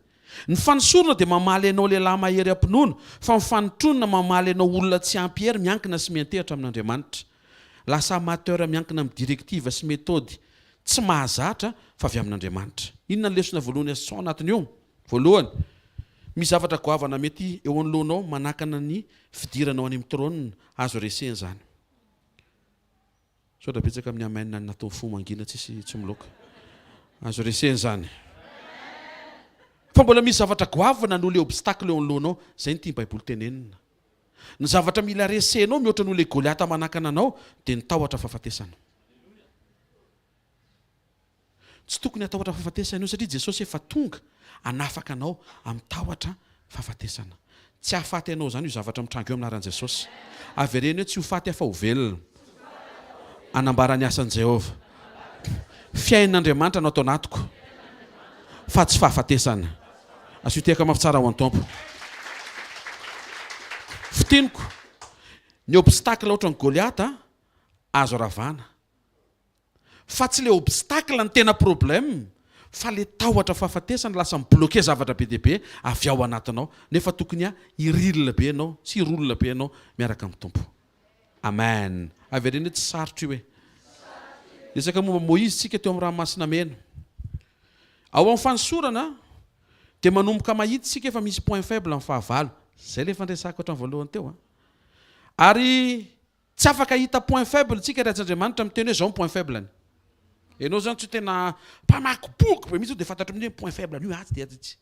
Ny fanosorana dia mamaly anao lehilahy mahery am-pinoana, fa ny fanotronana mamaly anao olona tsy ampy hery miankina sy miantehatra amin'Andriamanitra. Lasa amateur miankina amin'ny directive sy méthode Tsy mahazatra fa avy amin'Andriamanitra. Inona ny lesona voalohany azo tsoahina anatin'io? Voalohany, misy zavatra goavana mety eo anoloanao manakana ny fidiranao any amin'ny trône. Azo resena izany. Misaotra betsaka amin'ny amen natao fo mangina tsisy tsy miloaka. Azo resena izany. Fa mbola misy zavatra goavana noho le obstacle eo anoloanao. Zay no tian'ny baiboly tenenina. Ny zavatra mila resenao mihoatra noho le Goliata manakana anao dia ny tahotra fahafatesana. Tsy tokony hatahotra fahafatesana io satria Jesosy efa tonga hanafaka anao amin'ny tahotra fahafatesana. Tsy hahafaty anao izany io zavatra mitranga io amin'ny anaran'i Jesosy. Avereno hoe tsy ho faty aho fa ho velona. Hanambara ny asan'i Jehovah. Fiainan'Andriamanitra no ato anatiko fa tsy fahafatesana. Asio tehaka mafy tsara ho an'ny Tompo. Fintiniko, ny obstacle ohatran'i Goliata azo ravana. Fa tsy le obstacle no tena problème fa le tahotra fahafatesana lasa mi-bloquer zavatra be dia be avy ao anatinao nefa tokony hi-reel be ianao sy hi-roule be ianao miaraka amin'ny Tompo. Amen. Avereno hoe tsy sarotra io e. Resaka momba Moizy tsika teo amin'ny ranomasina mena. Ao amin'ny fanosorana dia manomboka mahita isika efa misy point faible amin'ny fahavalo. Zay le fandresako hatramin'ny voalohany teo a. Ary Tsy afaka hahita point faible tsika raha tsy Andriamanitra miteny hoe zao ny point faible-ny. Ianao zany tsy tena mpamaky boky be mihitsy dia fantatro mihitsy hoe point faible an'io atsy dia atsy tsy.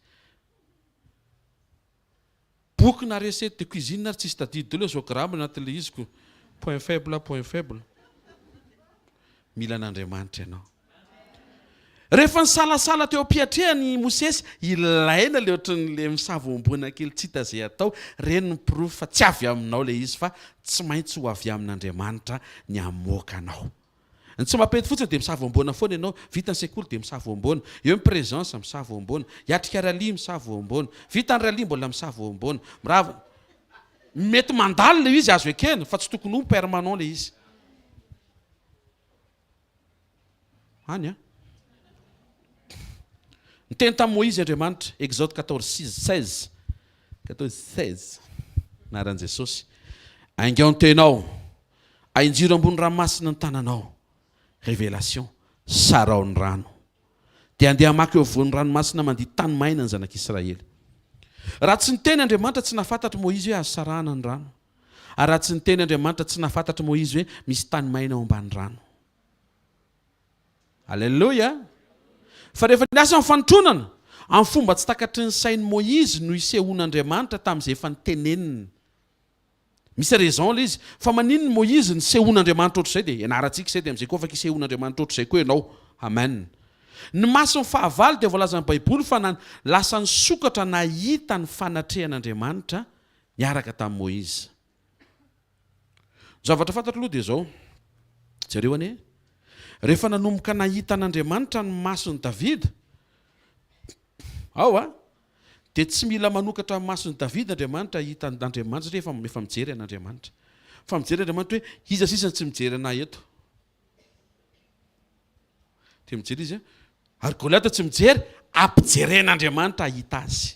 Boky na recette de cuisine ary tsisy tadidy daholo hoe zao gramme anatin'ilay izy ko. Point faible, point faible. Mila an'Andriamanitra ianao. Rehefa nisalasala teo am-piatrehany i Mosesy, ilaina ilay ohatran'ilay misavoamboana kely tsy hita izay atao, ireny ny porofo fa tsy avy aminao ilay izy fa tsy maintsy ho avy amin'Andriamanitra ny hamoaka anao. Ny tsy mampety fotsiny dia misavoamboana foana ianao, vita ny sekoly dia misavoamboana, eo ny présence misavoamboana, hiatrika rallye misavoamboana, vita ny rallye mbola misavoamboana, mirava, mety mandalo ilay izy azo ekena fa tsy tokony ho permanent ilay izy. Any an. Niteny tamin'i Moizy Andriamanitra, Exode 14, 16. 14, 16. Anaran'i Jesosy. Aingao ny tenao. Ainjiro ambony ranomasina ny tananao. Révélation. Sarao ny rano. Dia handeha hamaky eo afovoan'ny ranomasina mandia tany maina ny zanak'Israely. Raha tsy niteny Andriamanitra tsy nahafantatr'i Moizy hoe azo sarahana ny rano. Ary raha tsy niteny Andriamanitra, tsy nahafantatr'i Moizy hoe misy tany maina ao ambany rano. Aleloia! Fa rehefa niasa ny fanotronana, amin'ny fomba tsy takatry ny sain'i Moizy no isehoan'Andriamanitra tamin'izay efa niteneniny. Misy raison ilay izy. Fa maninona i Moizy nisehoan'Andriamanitra ohatr'izay? Dia ianarantsika izay, dia amin'izay koa afaka isehoan'Andriamanitra ohatr'izay koa ianao. Amen. Ny mason'ny fahavalo dia voalazan'ny Baiboly fa na lasa nisokatra nahita ny fanatrehan'Andriamanitra niaraka tamin'i Moizy. Ny zavatra fantatro aloha dia izao, jereo anie, rehefa nanomboka nahita an'Andriamanitra ny mason'i Davida, ao a, dia tsy mila manokatra ny mason'i Davida Andriamanitra hahita an'Andriamanitra satria efa efa mijery an'Andriamanitra. Fa mijery Andriamanitra hoe iza sisa no tsy mijery an'ahy eto. Dia mijery izy, ary Goliata tsy mijery, ampijeren'Andriamanitra hahita azy.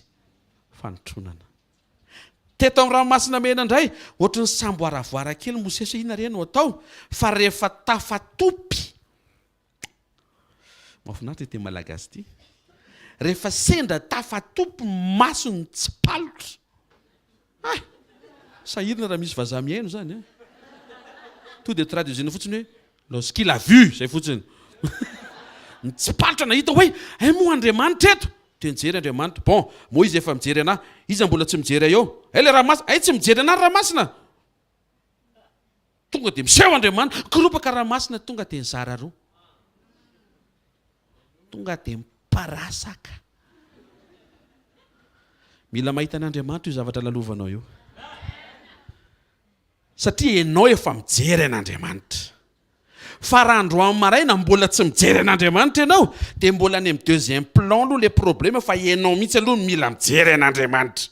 Fanotronana. Teto amin'ny Ranomasina Mena indray, ohatry ny samboaravoara kely Mosesy hoe inona re no atao, fa rehefa tafatopy, mahafinaritra ity teny malagasy ity, rehefa sendra tafatopy ny masony tsipalotra, hay! Sahirana raha misy vazaha mihaino izany an! Tonga dia traduisena fotsiny hoe lorsqu'il a vu, izay fotsiny. Nitsipalotra nahita hoe, hay moa Andriamanitra eto! Dia nijery Andriamanitra. Bon, Moizy efa mijery anah. Iza mbola tsy mijery ahy eo? Hay le ranomasina. Hay tsy mijery anah ny ranomasina. Tonga dia miseho Andriamanitra. Koropaka ranomasina tonga dia nizara roa. Tonga dia miparasaka. Mila mahita an'Andriamanitra io zavatra lalovanao io. Satria enao efa mijery an'Andriamanitra. Fa raha androany maraina mbola tsy mijery an'Andriamanitra ianao dia mbola any amin'ny deuxième plan aloha le problème fa ianao mihitsy aloha no mila mijery an'Andriamanitra.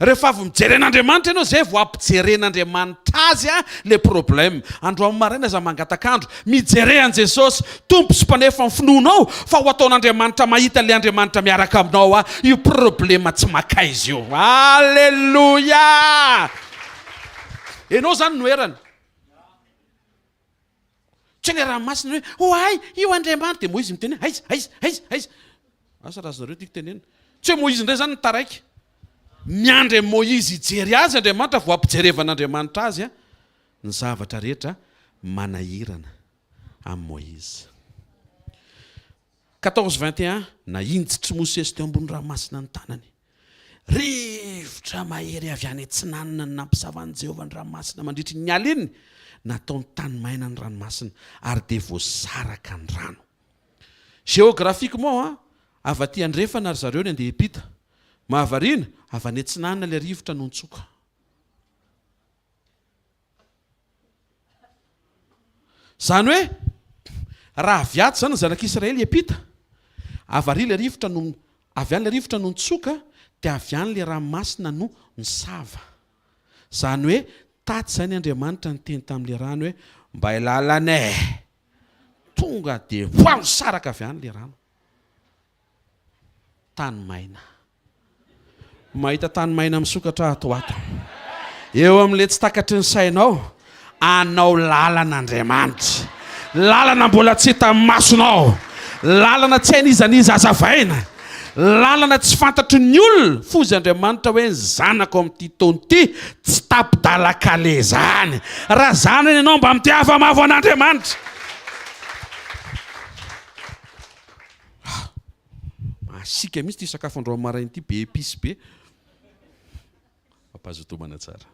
Rehefa avy mijery an'Andriamanitra ianao zay vao ampijeren'Andriamanitra azy le problème. Androany maraina aza mangatak'andro, mijere an'i Jesosy, Tompo sy Mpanefa ny finoanao fa ho ataon'Andriamanitra mahita le Andriamanitra miaraka aminao io problème tsy makaiza io. Alléluia! Enao zany no erany. Tsy ilay ranomasina hoe, Oay, io Andriamanitra. Dia Moizy miteny hoe, Aiza, aiza, aiza, aiza. Asa raha azonareo tiako tenenina. Tsy hoe Moizy indray izany no taraiky. Miandry an'i Moizy hijery azy Andriamanitra vao ampijerevan'Andriamanitra azy ny zavatra rehetra manahirana amin'i Moizy. 14 21 Nahinjitr'i Mosesy teo ambony ranomasina ny tanany. Rivotra mahery avy any atsinanana no nampisavan'i Jehovah ny ranomasina mandritry ny aliny. Nataony tany maina ny ranomasina, ary dia voasaraka ny rano. Géographiquement, avy aty andrefana ry zareo ny andeha hiampita. Mahavariana, avy any atsinanana ilay rivotra no nitsoka. Izany hoe, raha avy ato izany ny zanak'Israely hiampita, avy ary ilay rivotra no, avy any ilay rivotra no nitsoka, dia avy any ilay ranomasina no nisava. Izany hoe, tato izany Andriamanitra niteny tamin'ilay rano hoe, Mbay lalana e! Tonga dia voa nisaraka avy any ilay rano. Tany maina. Mahita tany maina misokatra ato ho ato. Eo amin'ilay tsy takatry ny sainao, anao lalana Andriamanitra. Lalana mbola tsy hitan'ny masonao. Lalana tsy hain'iza n'iza hazavaina. Lalana tsy fantatry ny olona. Fozy Andriamanitra hoe ny zanako amin'ity taona ity tsy tapi-dalan-kaleha izany. Raha zanany ianao mba mitiava mavo an'Andriamanitra. Ah! Masiaka mihitsy ity sakafo androany maraina ity, be épices be. Mampazotomana tsara.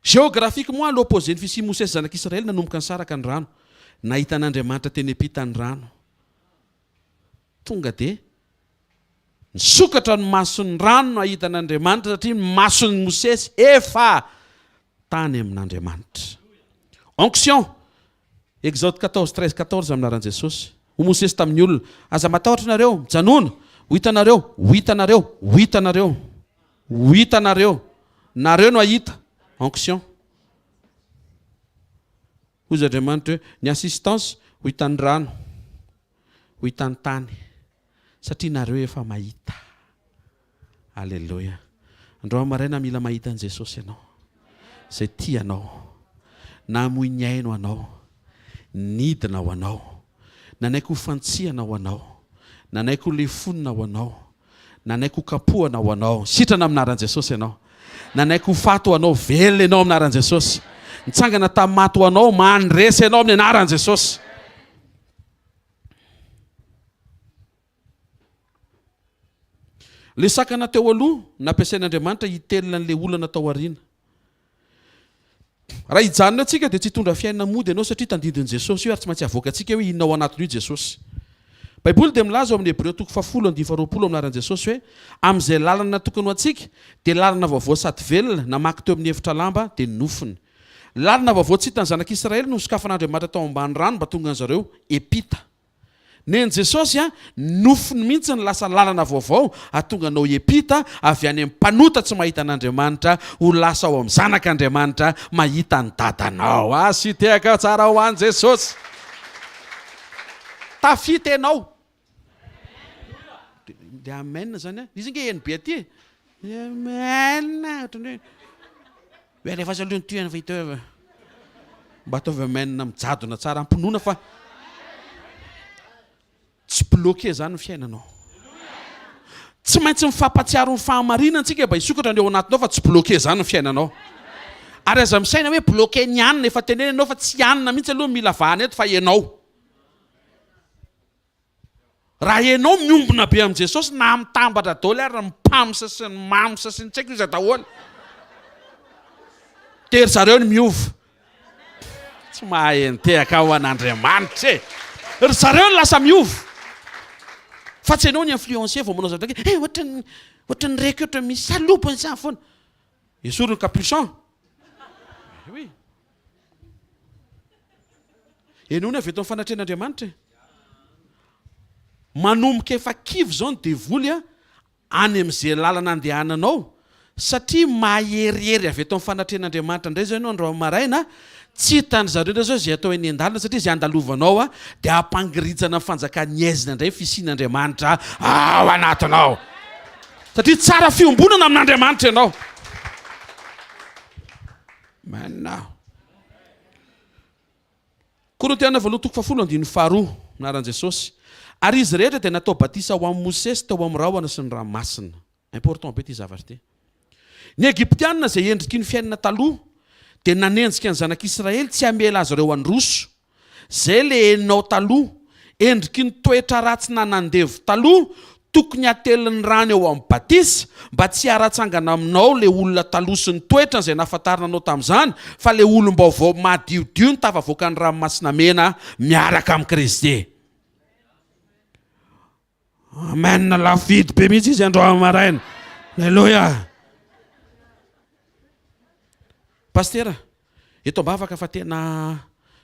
Géographiquement, à l'opposé ny fisian'i Mosesy zanak'Israely nanomboka nisaraka ny rano. Nahita an'Andriamanitra teny am-pitan'ny rano. Tonga dia nisokatra ny mason'ny rano nahita an'Andriamanitra satria ny mason'i Mosesy efa tany amin'Andriamanitra. Onction, Exode 14, 13, 14 amin'ny anaran'i Jesosy. Hoy Mosesy tamin'ny olona, Aza matahotra nareo, mijanona, ho hitanareo, ho hitanareo, ho hitanareo, ho hitanareo, nareo no hahita. Onction. Hoy Andriamanitra hoe, ny assistance ho hitan'ny rano, ho hitan'ny tany, satria nareo efa mahita. Aleloia. Androany maraina mila mahita an'i Jesosy ianao. Izay tia anao. Namoy ny ainy ho anao. Nidina ho anao. Nanaiky ho fantsihana ho anao. Nanaiky ho lefonina ho anao. Nanaiky ho kapohana ho anao. Sitrana amin'ny anaran'i Jesosy ianao. Nanaiky ho faty ho anao. Velona ianao amin'ny anaran'i Jesosy. Nitsangana tamin'ny maty ho anao. Mandresy ianao amin'ny anaran'i Jesosy. Ilay sakana teo aloha nampiasain'Andriamanitra hitelina an'ilay olana tao aoriana. Raha hijanona eo tsika dia tsy hitondra fiainana mody ianao satria tandindon'i Jesosy io ary tsy maintsy avoakantsika hoe inona ao anatin'io Jesosy. Baiboly dia milaza ao amin'ny Hebreo toko fahafolo andininy faharoapolo amin'ny anaran'i Jesosy hoe amin'izay lalana natokany ho antsika dia lalana vaovao sady velona namaky teo amin'ny efitra lamba dia ny nofony. Lalana vaovao tsy hitan'ny zanak'Israely no nosokafan'Andriamanitra tao ambany rano mba tonga an'zareo Epita. Nen'i Jesosy a, nofony mihitsy ny lasa lalana vaovao hahatonga anao hiampita avy any amin'ny mpanota tsy mahita an'Andriamanitra ho lasa ao amin'ny zanak'Andriamanitra mahita ny dadanao. Asio tehaka tsara ho an'i Jesosy. Tafita ianao. De amen zany a. Izy nge heno be aty e. Amen. Ohatran'ny hoe hoe alefaso aloha ny tuyany fa hita eo. Mba ataovy amen mijadona tsara am-pinoana fa tsy bloqué zany ny fiainanao. Tsy maintsy mifampatsiaro ny fahamarinana tsika mba hisokatra ny ao anatinao fa tsy bloqué zany ny fiainanao. Ary aza misaina hoe bloqué ny anona efa tenenina ianao fa tsy anona mihitsy aloha mila vahana eto fa ianao. Raha enao miombona be amin'i Jesosy na mitambatra daholo ary ny mpams sy ny mams sy ny tsy haiko iza daholo dia ry zareo no miova. Tsy mahay nitehaka ho an'Andriamanitra e! Ry zareo no lasa miova. Fa tsy enao ny influencer vao manao zavatra eh ohatran'ny ohatran'ny reko ohatran'ny misy salopony izany foana. Esory ny capuchon. Eh oui. Henoina avy eto amin'ny fanatrehan'Andriamanitra e. Manomboka efa kivy izao ny devoly a, any amin'izay lalana andehananao, satria maherihery avy eto amin'ny fanatrehan'Andriamanitra indray izao ianao androany maraina, tsy hitan-dry zareo indray izao izay atao eny an-dalana satria izay andalovanao a, dia hampangiritsana ny fanjakan'ny haizina indray ny fisian'Andriamanitra ao anatinao. Satria tsara fiombonana amin'Andriamanitra ianao. Amen. Korintiana voalohany toko fahafolo andininy faharoa, anaran'i Jesosy. Ary izy rehetra dia natao batisa ho amin'i Mosesy tao amin'ny rahona sy ny ranomasina. Important be ity zavatra ity. Ny Egyptiana izay endriky ny fiainana taloha dia nanenjika ny zanak'Israely tsy hamela azy ireo handroso. Izay le enao taloha. Endriky ny toetra ratsy nanandevo taloha, tokony hatelin'ny rano eo amin'ny batisa, mba tsy hiara-tsangana aminao le olona taloha sy ny toetrany izay nahafantarina anao tamin'izany, fa le olom-baovao madiodio no tafavoaka ny ranomasina mena miaraka amin'i Kristy. Amen, lafo vidy be mihitsy izy androany maraina. Aleloia. Pastera, eto am-bavaka fa tena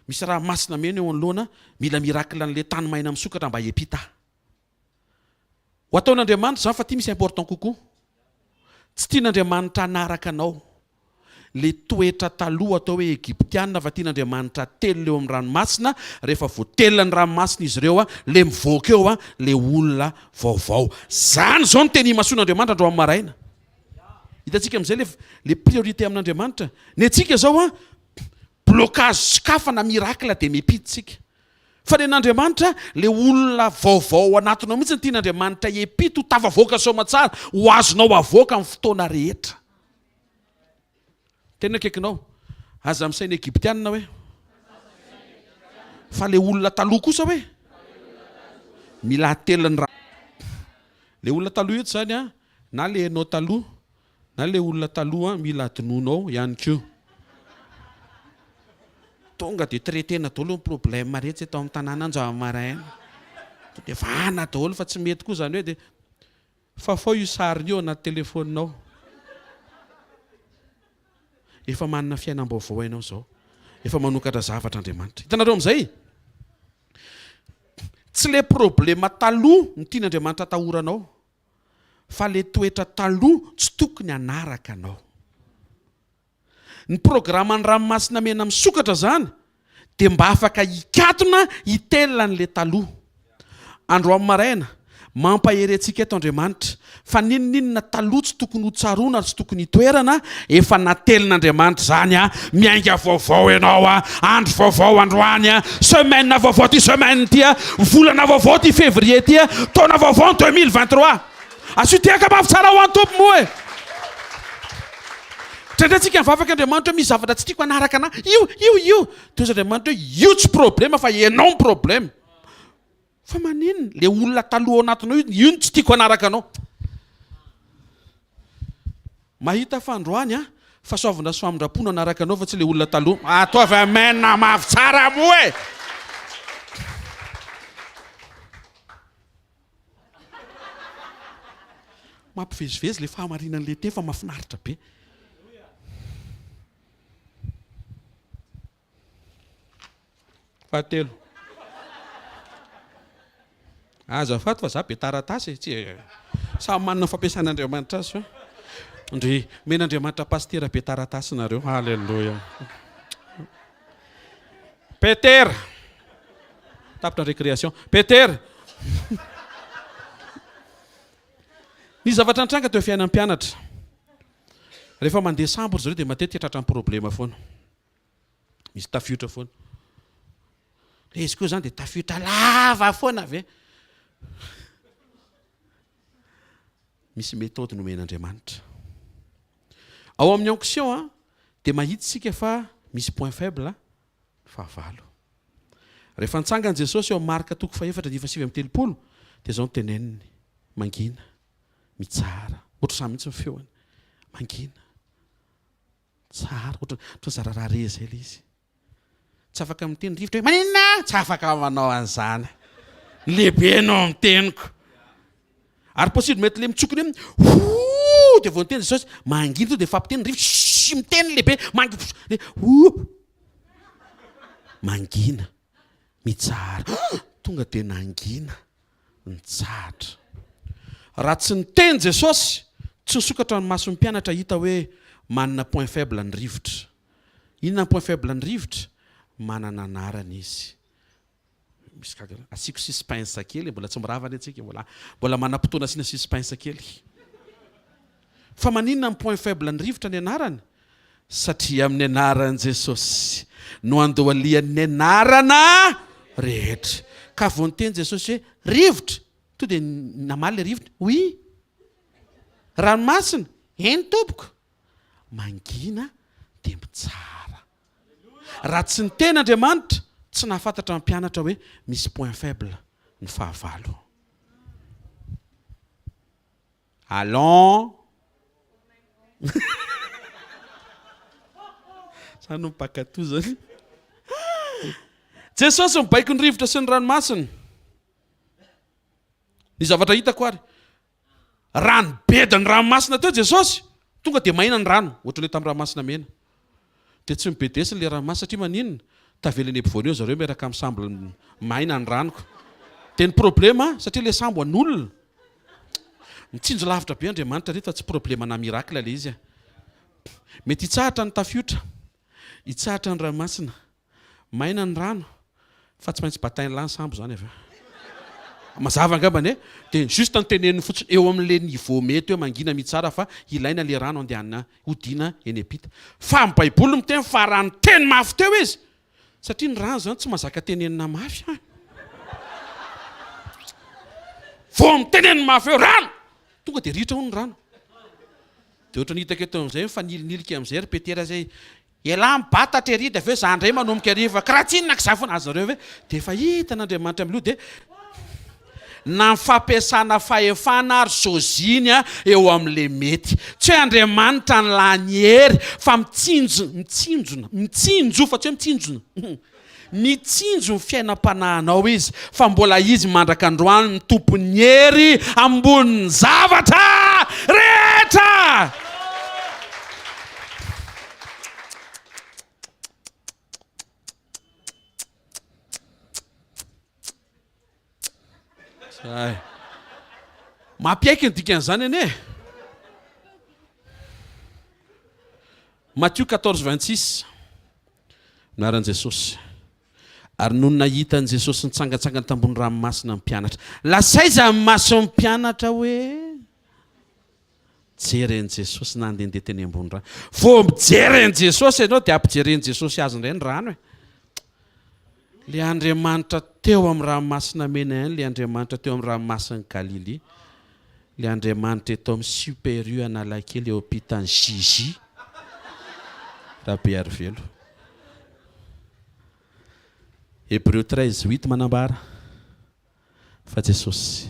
misy raha masina mena eo anoloana, mila miracle an'le tany maina misokatra mba hiampita. Ho ataon'Andriamanitra izany fa ty misy important kokoa. Tsy tian'Andriamanitra hanaraka anao le toetra taloha atao hoe Egyptiana fa tian'Andriamanitra atelina eo amin'ny ranomasina, rehefa voatelina ny ranomasina izy ireo le mivoaka eo le olona vaovao. Zany izao no teny imasoan'Andriamanitra androany maraina. Hitantsika amin'izay le le priorité amin'Andriamanitra. Ny antsika izao an, blocage sokafana miracle dia miepita isika. Fa ny an'Andriamanitra, le olona vaovao ao anatinao mihitsy no tian'Andriamanitra hiepita ho tafavoaka soamatsara, ho azonao avoaka amin'ny fotoana rehetra. Tena akaikinao. Aza misaina Egyptiana hoe. Fa le olona taloha kosa hoe. Mila atelin'ny ra. Le olona taloha eto zany an, na le enao taloha, na le olona taloha mila adinoinao ihany koa. Tonga de traiter-na daholo ny problème rehetra eto amin'ny tanàna Andranomaraina. Tonga de vahana daholo fa tsy mety koa zany hoe de Fafao io sariny io anaty telefaoninao. Efa manana fiainam-baovao ianao izao. Efa manokatra zavatra Andriamanitra. Hitanareo amin'izay? Tsy le problema taloha no tian'Andriamanitra atahoranao, fa le toetra taloha tsy tokony hanaraka anao. Ny programan'ny ranomasina mena misokatra zany dia mba afaka hikatona hitelina an'le taloha. Androany maraina, mampahery antsika eto Andriamanitra fa n'inon'inona taloha tsy tokony ho tsaroana ary tsy tokony hitoerana, efa natelin'Andriamanitra izany a, miainga vaovao ianao a, andro vaovao androany a, semaine vaovao ity semaine ity a, volana vaovao ity février ity a, taona vaovao ny 2023. Asio tehaka mafy tsara ho an'ny Tompo moa e! Indraindray tsika mivavaka Andriamanitra hoe misy zavatra tsy tiako hanaraka anah, io, io, io. Dia hoy Andriamanitra hoe io tsy problema fa ianao no problema. Fa maninona? Le olona taloha ao anatinao io, io no tsy tiako hanaraka anao. Mahita fa androany an, fahasoavana sy famindram-po no hanaraka anao fa tsy le olona taloha. Ataovy amen mafy tsara moa e! Mampivezivezy le fahamarinan'le teny fa mahafinaritra be. Fahatelo. Azafady fa za be taratasy e, tsy samy manana ny fampiasan'Andriamanitra azy fa. Ndry, omen'Andriamanitra pasitera be taratasy nareo. Alléluia. Petera. Tapitra ny récréation. Petera. Ny zavatra nitranga teo fiainan'ny mpianatra. Rehefa mandeha sambo ry zareo dia matetika tratran'ny problema foana. Misy tafiotra foana. Le izy koa zany dia tafiotra lava foana ve? Misy méthode nomen'Andriamanitra. Ao amin'ny onction dia mahita isika fa misy point faible fahavalo. Rehefa nitsangana Jesosy eo amin'ny Marka toko fahefatra andininy fahasivy amby 30 dia izao no teneniny, mangina, mitsara, ohatr'izany mihitsy ny feony, mangina, tsara, ohatra ohatran'ny zara raha re izay ilay izy. Tsy afaka miteny rivotra hoe maninona? Tsy afaka manao an'izany. Lehibe no miteniko. Ary possible mety le mitsokony hoe hoo dia vao niteny Jesosy mangina to dia mifampiteny ny rivotra shhh miteny lehibe mangina le hoo mangina mitsahara tonga dia nangina nitsahatra. Raha tsy niteny Jesosy tsy nisokatra ny mason'ny mpianatra hita hoe manana point faible ny rivotra. Inona ny point faible ny rivotra? Manana anarana izy. Misy gaga anao. Asiako suspense kely e, mbola tsy mirava anie tsika, mbola mbola manam-potoana asiana suspense kely. Fa maninona ny point faible ny rivotra ny anarany? Satria amin'ny anaran'i Jesosy no andohalian'ny anarana rehetra. Ka vao niteny Jesosy hoe rivotra, to dia namaly ilay rivotra, oui. Ranomasina, eny tompoko. Mangina dia mitsara. Raha tsy niteny Andriamanitra, tsy nahafantatra ny mpianatra hoe misy point faible. Ny fahavalo. Allons! Zany no mpankatò zany. Jesosy mibaiko ny rivotra sy ny ranomasina. Ny zavatra hitako ary, raha nibedy ny ranomasina teo Jesosy, tonga dia maina ny rano, ohatran'ny hoe tamin'ny ranomasina mena. Dia tsy nibedesiny ilay ranomasina satria maninona? Tavela eny ampovoany eo zareo miaraka amin'ny sambo maina ny rano. Dia ny problema, satria ilay sambo an'olona, mitsinjo lavitra be Andriamanitra ry fa tsy problema-na miracle ilay izy. Mety hitsahatra ny tafiotra, hitsahatra ny ranomasina, Maina ny rano fa tsy maintsy batain'lah ny sambo zany avy eo. Mazava angambany e? Dia juste ny teneniny fotsiny eo amin'le niveau mety hoe mangina mitsara fa ilaina le rano andehanana hodiana eny ampita. Fa ny baiboly miteny fa raha niteny mafy teo izy satria ny rano zany tsy mahazaka tenenina mafy an! Vao miteneniny mafy eo rano! Tonga dia ritra hono ny rano. Dia ohatran'ny hitako eto amin'izay mifanilonilika amin'izay ry Petera zay Elah mibata aty ery de avy eo za ndray manomboka ery fa kiraha tsinona ka za foana azonareo ve de efa hitan'Andriamanitra miloha de na ny fampiasana fahefana ary soziny a eo amle mety tsy hoe Andriamanitra ny lany hery fa mitsinjo mitsinjona mitsinjo fa tsy hoe mitsinjona mitsinjo ny fiainam-panahinao izy fa mbola izy mandrak'androany ny tompon'ny hery ambonin'ny zavatra rehetra. Zay. Mampiaiky ny dikan'izany anie. Matio 14 26. Anaran'i Jesosy. Ary nony nahita an'i Jesosy nitsangantsangana tambony ranomasina ny mpianatra. Lasa aiza ny mason'ny mpianatra hoe? Jeren'i Jesosy nandehandeha teny ambony rano. Vao mijery an'i Jesosy ianao dia ampijeren'i Jesosy azy indray ny rano e. Le Andriamanitra teo amin'ny ranomasina mena ihany, le Andriamanitra teo amin'ny ranomasin'i Galilia, le Andriamanitra eto amin'ny Super U Analakely eo ampitan'i JJ Rabearivelo. Hebreo 13 huit manambara fa Jesosy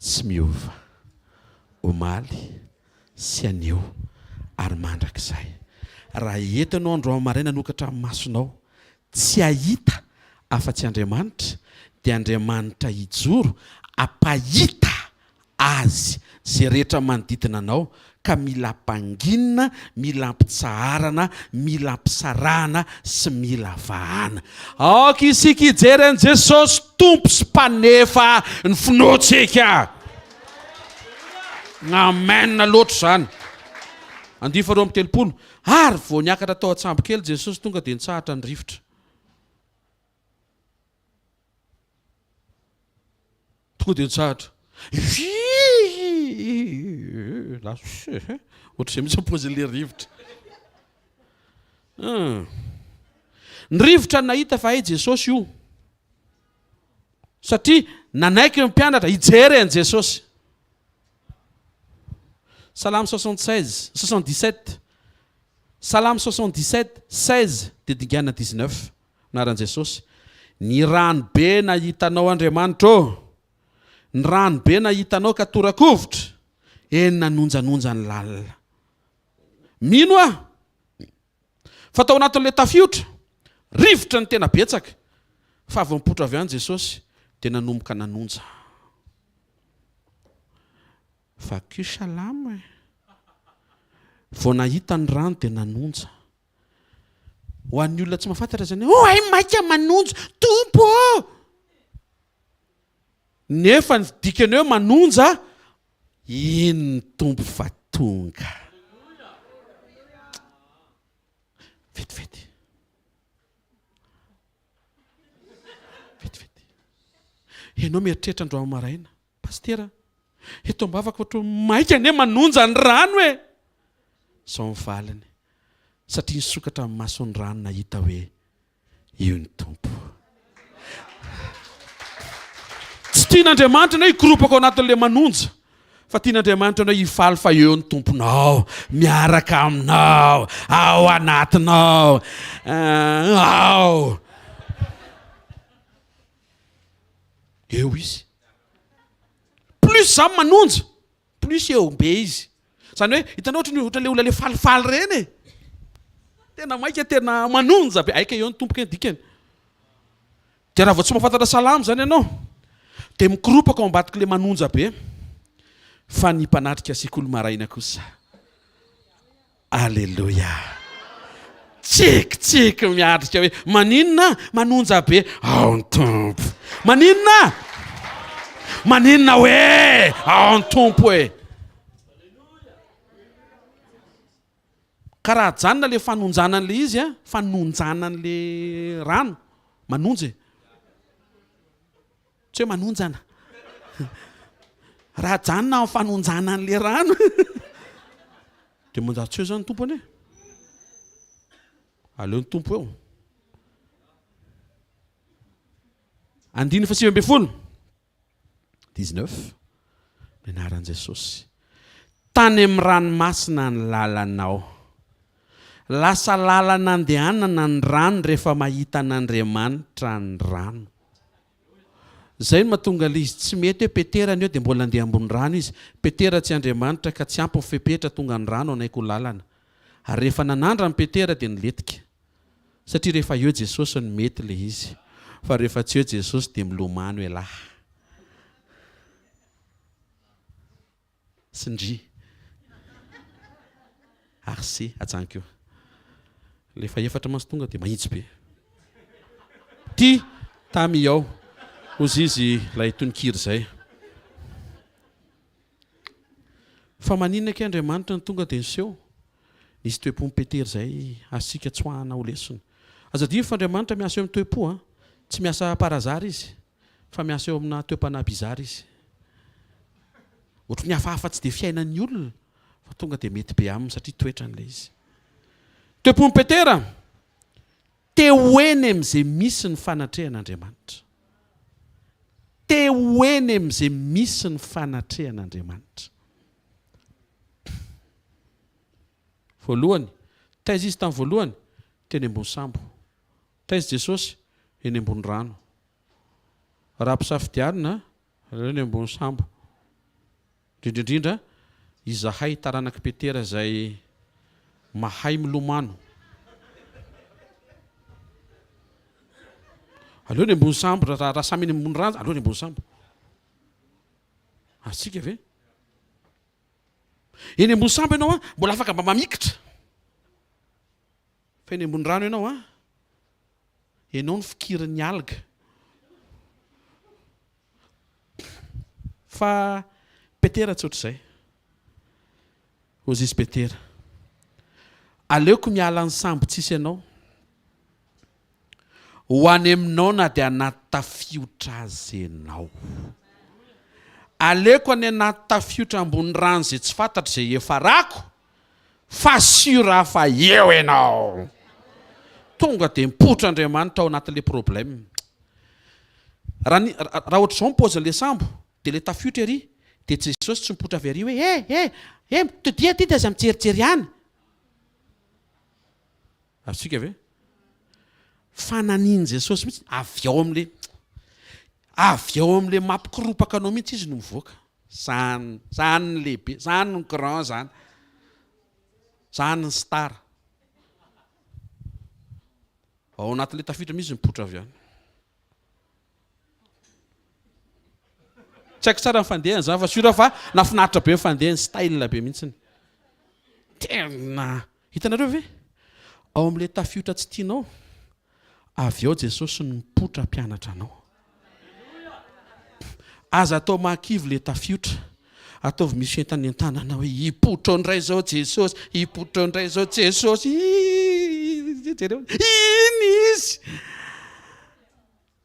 tsy miova, omaly sy anio ary mandrakizay. Raha eto ianao androany maraina hanokatra ny masonao, tsy hahita afa-tsy Andriamanitra, dia Andriamanitra hijoro hampahita Azy izay rehetra manodidina anao ka mila ampanginina, mila ampitsaharana, mila ampisarahana sy mila vahana. Aoka isika hijery an'i Jesosy Tompo sy Mpanefa ny finoantsika. Amen loatra izany. Andiany faharoa 32. Ary vao niakatra tao an-tsambo kely Jesosy tonga dia nitsahatra ny rivotra. Tonga dia nitsahatra. Lasa ohatr'izay mihitsy ny paozin'ilay rivotra. Hmm. Ny rivotra nahita fa hay Jesosy io. Satria nanaiky ny mpianatra hijery an'i Jesosy. Salamo 76, 77. Salamo 77, 16 dia dingana 19. Anaran'i Jesosy. Ny rano be nahita anao Andriamanitra ô! Ny rano be nahita anao ka tora-kovitra, eny nanonjanonja ny lalina. Mino aho fa tao anatin'ilay tafiotra, rivotra ny tena betsaka, fa vao nipoitra avy any Jesosy dia nanomboka nanonja. Vakio Salamo e! Vao nahita ny rano dia nanonja. Ho an'ny olona tsy mahafantatra izany hoe, oh hay maika manonja, Tompo ô! Nefa ny dikany hoe manonja, iny ny Tompo fa tonga. Vetivety. Vetivety. Ianao mieritreritra androany maraina. Pasitera, eto am-bavaka ohatran'ny maika anie manonja ny rano e! Izao ny valiny, satria nisokatra ny mason'ny rano nahita hoe io ny Tompo. Tsy tian'Andriamanitra ianao hikoropaka ao anatin'ilay manonja, fa tian'Andriamanitra ianao hifaly fa eo ny Tomponao, miaraka aminao, ao anatinao, ao. Eo izy. Plus za manonja, plus eo be izy. Zany hoe hitanao ohatry ny ohatra le olona le falifaly ireny e. Tena maika tena manonja be. Aika eo ny Tompo kay ny dikany. Dia raha vao tsy mahafantatra salamo zany ianao dia mikoropaka ao ambadik'ilay manonja be. Fa ny mpanatrika sekoly maraina kosa. Aleloia! Tsikitsiky miatrika hoe maninona manonja be ao ny Tompo. Maninona? Maninona hoe ao ny Tompo e. Ka raha ajanona le fanonjana an'le izy a, fanonjana an'le rano, manonja e. Tsy hoe manonjana. Raha ajanona amin'ny fanonjana an'le rano dia manjary tsy eo izany ny Tompo anie. Aleo ny Tompo eo. Andininy faha-19. 19. Ny anaran'i Jesosy. Tany amin'ny ranomasina ny lalanao. Lasa lalana andehanana ny rano rehefa mahita an'Andriamanitra ny rano. Zay no mahatonga le izy tsy mety hoe Petera ny eo dia mbola andeha ambony rano izy. Petera tsy Andriamanitra ka tsy ampy ny fepetra tonga ny rano hanaiky ho lalana. Ary rehefa nanandrana Petera dia nilentika. Satria rehefa eo Jesosy no mety le izy. Fa rehefa tsy eo Jesosy dia milomano elah. Sy ndry. Ary sy ajanoko io. Le fahefatra mantsy tonga dia mahitsy be. Ty tamy ao. Hozy izy ilay tononkira izay. Fa maninona kay Andriamanitra no tonga dia niseho? Nisy toe-pon'i Petera izay azontsika tsoahana ho lesona. Aza adino fa Andriamanitra miasa eo amin'ny toe-po an. Tsy miasa par hasard izy. Fa miasa eo amina toe-panahy bizarre izy. Ohatry ny hafahafa tsy dia fiainan'ny olona fa tonga dia mety be aminy satria toetrany ilay izy. Toe-pon'i Petera, te ho eny amin'izay misy ny fanatrehan'Andriamanitra. Te ho eny amin'izay misy ny fanatrehan'Andriamanitra. Voalohany, taiza izy tamin'ny voalohany? Teny ambony sambo. Taiza Jesosy? Eny ambony rano. Raha ampisafidianina, aleo eny ambony sambo. Indrindra indrindra izahay taranak'i Petera izay mahay milomano. Aleo eny ambony sambo, raha samy eny ambony rano, aleo eny ambony sambo. Azontsika ve? Eny ambony sambo ianao an, mbola afaka mba mamikitra. Fa eny ambony rano ianao an, ianao no fikirin'ny alga. Fa Petera tsy ohatr'izay. Hozy izy Petera, Aleoko miala ny sambo tsisy anao, ho any aminao na dia anaty tafiotra aza ianao. Aleoko any anaty tafiotra ambony rano izay tsy fantatro izay hiafarako, Fa sûr aho fa eo ianao. Tonga dia mipoitra Andriamanitra ao anatin'ilay problème. Raha ny, raha ohatr'izao ny paozin'ilay sambo, dia ilay tafiotra ery, dia Jesosy tsy mipoitra avy ary hoe, eh, eh, eh, mitodiha aty dia aza mijerijery any. Azontsika ve? Fa nanin'i Jesosy mihitsy, avy ao amin'ilay, avy ao amin'ilay mampikoropaka anao mihitsy izy no mivoaka. Zany, zany ny lehibe, zany ny grand zany. Zany ny star. Ao anatin'ilay tafiditra mihitsy mipoitra avy any. Tsy haiko tsara ny fandehany zany fa sûr fa nafinaritra be ny fandehany, style be mihitsiny. Tena hitanareo ve? Ao amin'ilay tafiotra tsy tianao, Avy ao Jesosy no mipoitra hampianatra anao. Aza atao mahakivy le tafiotra. Ataovy misy fientanentanana hoe hipoitra ao indray izao Jesosy, hipoitra ao indray izao Jesosy. Jereo, iny izy.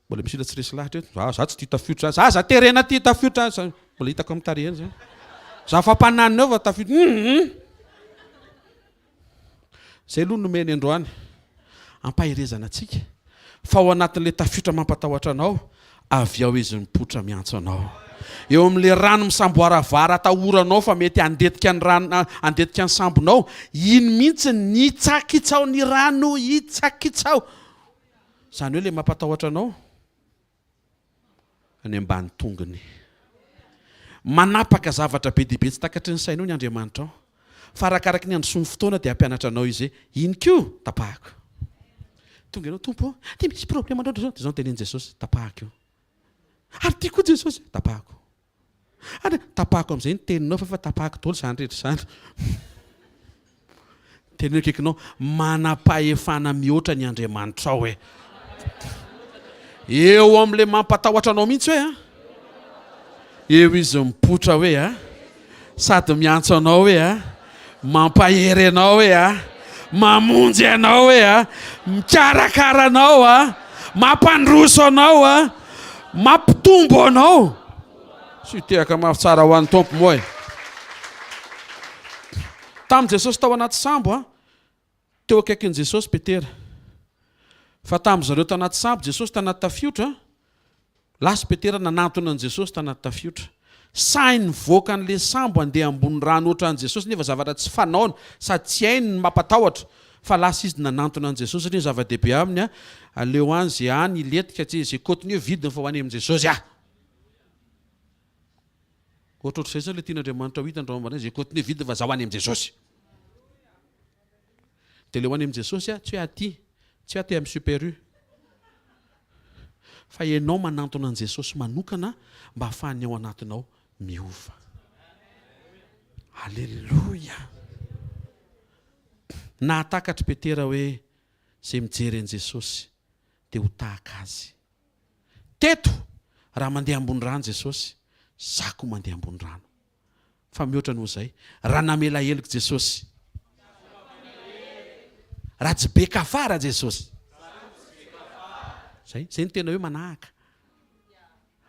Mbola misy olona tsy resy lahatra eto. Za, za tsy tia tafiotra. Za, za terena tia tafiotra. Za, mbola hitako amin'ny tarehiny zany. Za fampananina eo fa tafiotra. Hum. Zay aloha nomeny androany. Ampaherezana antsika fa ao anatin'ilay tafiotra mampatahotra anao, avy ao izy mipoitra miantso anao. Eo amin'ilay rano misamboaravara atahoranao fa mety handetika ny rano, handetika ny sambonao, iny mihitsy ny hitsakitsao ny rano, hitsakitsao. Izany hoe ilay mampatahotra anao. Any ambany tongony. Manapaka zavatra be dia be tsy takatry ny sainao ny Andriamanitrao. Fa arakaraky ny androsoan'ny fotoana dia hampianatra anao Izy hoe, iny koa tapahako. Tonga ianao, Tompo ô, dia misy problema loatra izao. Dia izao no tenenin'i Jesosy, tapahako io. Ary ity koa Jesosy, tapahako. Ary tapahako amin'izay ny teninao fa efa tapahako daholo izany rehetra izany. Teneno akaikinao, manam-pahefana mihoatra ny Andriamanitrao hoe. Eo amin'ilay mampatahotra anao mihitsy hoe a. Eo izy mipoitra hoe a. Sady miantso anao hoe a. Mampahery anao hoe a. Mamonjy anao hoe a. Mikarakara anao a. Mampandroso anao a. Mampitombo anao. Tsy tehaka mafy tsara ho an'ny Tompo moa e. Tamin'i Jesosy tao anaty sambo a, teo akaikin'i Jesosy Petera. Fa tamin'ny zareo tanaty sambo, Jesosy tanaty tafiotra, lasa Petera nanantona an'i Jesosy tanaty tafiotra. Sahy nivoaka an'ilay sambo handeha ambony rano ohatran'i Jesosy nefa zavatra tsy fanaony sady tsy hainy ny mampatahotra. Fa lasa izy nanantona an'i Jesosy satria ny zava-dehibe aminy, aleo any ze any hilentika, tsy ze kotiny eo vidiny fa ho any amin'i Jesosy aho. Ohatrohatr'izay zany le tian'Andriamanitra ho hita androany maraina, ze kotiny eo vidiny fa zaho any amin'i Jesosy. Dia le ho any amin'i Jesosy a, tsy hoe aty, tsy hoe aty amin'ny Super U. Fa ianao manantona an'i Jesosy manokana mba hahafahan'ny ao anatinao miova. Aleloia! Nahatakatr'i Petera hoe izay mijery an'i Jesosy dia ho tahaka azy. Teto, raha mandeha ambony rano Jesosy, za koa mandeha ambony rano. Fa mihoatra noho izay, raha namela heloka Jesosy, raha tsy be kafara Jesosy. Zay, zay no tena hoe manahaka.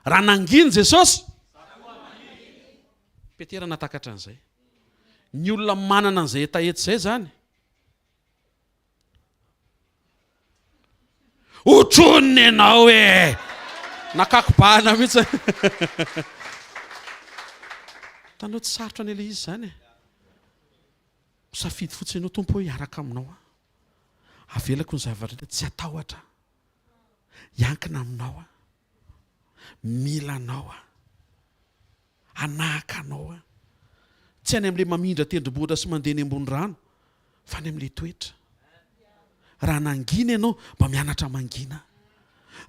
Raha nangina Jesosy, Petera nahatakatra an'izay. Ny olona manana an'izay hetaheta izay izany, Otronina ianao e! Nakako bahana mihitsy. Hitanao tsy sarotra anie ilay izy izany e. Misafidy fotsiny ianao Tompo hoe hiaraka aminao aho. Avelako ny zavatra rehetra tsy hatahotra aho. Hiankina aminao aho. Mila anao aho. Hanahaka anao aho. Tsy any amin'ilay mamindra tendrombohitra sy mandeha eny ambony rano, fa any amin'ilay toetra. Raha nangina ianao, mba mianatra mangina.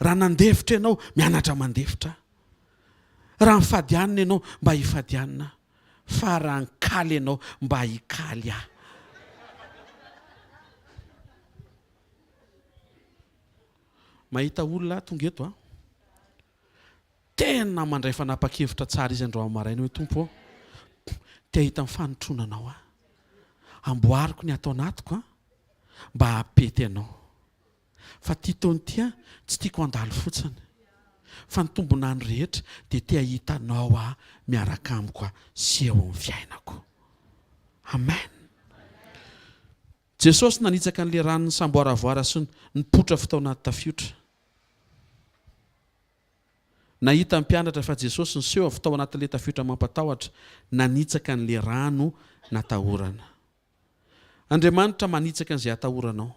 Raha nandefitra ianao, mianatra mandefitra. Raha nifady hanina ianao, mba hifady hanina. Fa raha nikaly ianao, mba hikaly aho. Mahita olona tonga eto aho. Tena mandray fanapa-kevitra tsara izy androany maraina hoe Tompo ô, te hahita ny fanotronanao aho. Amboariko ny ato anatiko an, mba hahapety anao. Fa ity taona ity an, tsy tiako handalo fotsiny. Fa ny tombon'andro rehetra dia te hahita anao aho miaraka amiko sy eo amin'ny fiainako. Amen. Jesosy nanitsaka an'ilay rano nisamboaravoara sy nipoitra avy tao anaty tafiotra. Nahita ny mpianatra fa Jesosy niseho avy tao anatin'ilay tafiotra mampatahotra, nanitsaka an'ilay rano natahorana. Andriamanitra manitsaka an'izay atahoranao.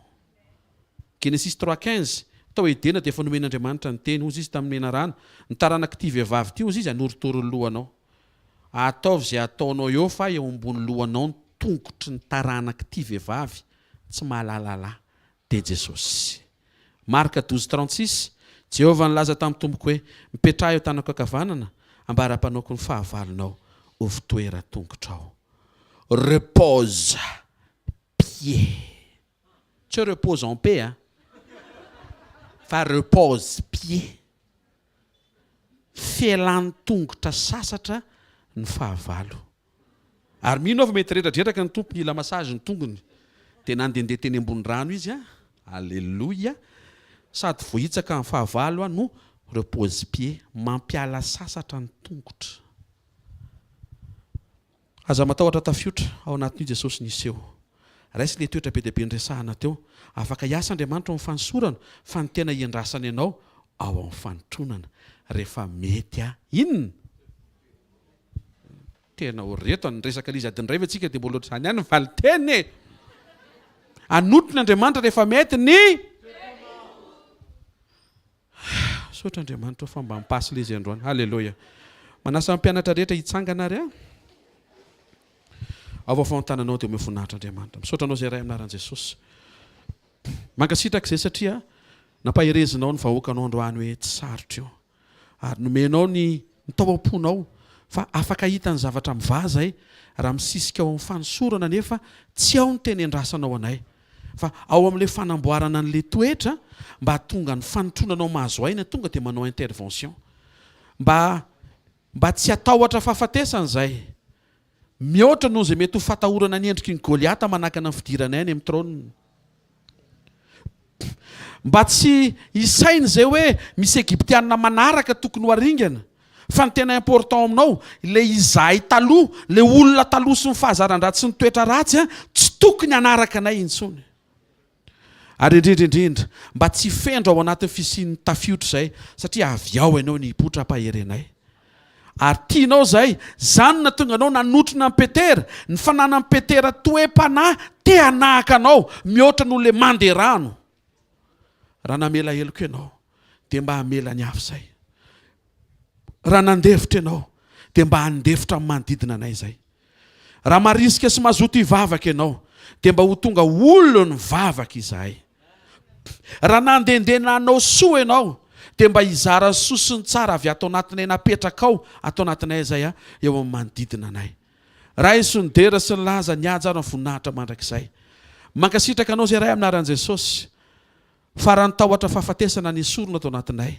Genesisy 3,15, Tao Edena dia efa nomen'Andriamanitra ny teny, hozy Izy tamin'ny menarana, Ny taranak'ity vehivavy ity, hozy Izy, hanorotoro ny lohanao. Ataovy izay ataonao eo fa eo ambony lohanao ny tongotry ny taranak'ity vehivavy tsy mahalala lahy. Dia Jesosy. Marka 12 36, Jehovah nilaza tamin'ny Tompoko hoe, Mipetraha eo tanako ankavanana, ambara-panaoko ny fahavalonao ho fitoeran-tongotrao. Repose pied. Tsy hoe repose en paix an! Fa repose pied. Fialan-tongotra sasatra ny fahavalo. Ary mino aho fa mety redradredraka ny Tompo nila massage ny tongony dia nandehandeha teny ambony rano izy a! Aleloia! Sady voahitsaka ny fahavalo aho no repose pied, mampiala sasatra ny tongotra. Aza matahotra tafiotra, ao anatin'io Jesosy niseho. Raiso ilay toetra be dia be niresahana teo. Afaka hiasa Andriamanitra ao amin'ny fanosorana fa ny tena hiandrasany anao ao amin'ny fanotronana. Rehefa mety a! Inona? Tena ho reto ny resaka ilay izy adiny iray ve tsika dia mbola ohatr'izany ihany ny valinteny e! Anotrona Andriamanitra rehefa mety ny. Misaotra Andriamanitra fa mba mi-passe ilay izy androany. Haleloia. Manasa ny mpianatra rehetra hitsangana ary a. Ao vaovao ny tananao dia omeo voninahitra Andriamanitra. Misaotra anao izay Ray amin'ny anaran'i Jesosy. Mankasitraka izay satria nampaherezinao ny vahoakanao androany hoe tsy sarotra io. Ary nomenao ny ny tao am-ponao fa afaka hahita ny zavatra mivaha izay raha misisika ao amin'ny fanosorana nefa tsy ao ny teny andrasanao anay fa ao amin'ilay fanamboarana an'ilay toetra mba hahatonga ny fanotronanao mahazo aina tonga dia manao intervention mba mba tsy hatahotra fahafatesana izay mihoatra noho izay mety ho fatahorana ny endriky ny Goliata manakana ny fidiranay any amin'ny trône. Mba tsy hisaina izay hoe misy Egyptiana manaraka tokony ho aringana. Fa ny tena important aminao, ilay izahay taloha, ilay olona taloha sy ny fahazaran-dratsy sy ny toetra ratsy tsy tokony hanaraka anay intsony. Ary indrindra indrindra, mba tsy hifendro ao anatin'ny fisian'ny tafiotra izay, satria avy ao ianao ny hipoitra hampahery anay. Ary tianao izay, izany no nahatonga anao nanotrona an'i Petera, ny fananan'i Petera toe-panahy te hanahaka anao mihoatra noho ilay mandeha rano. Raha namela heloka ianao, dia mba hamela ny hafa izay. Raha nandefitra ianao, dia mba handefitra amin'ny manodidina anay izay. Raha marisika sy mazoto hivavaka ianao, dia mba ho tonga olon'ny vavaka izahay. Raha nandehandeha nanao soa ianao, dia mba hizara ny soa sy ny tsara avy ato anatinay napetrakao ato anatinay izay eo amin'ny manodidina anay. Raiso ny dera sy ny laza, ny haja ary ny voninahitra mandrakizay. Mankasitraka anao izay Ray amin'ny anaran'i Jesosy. Fa raha ny tahotra fahafatesana nesorina tao anatinay,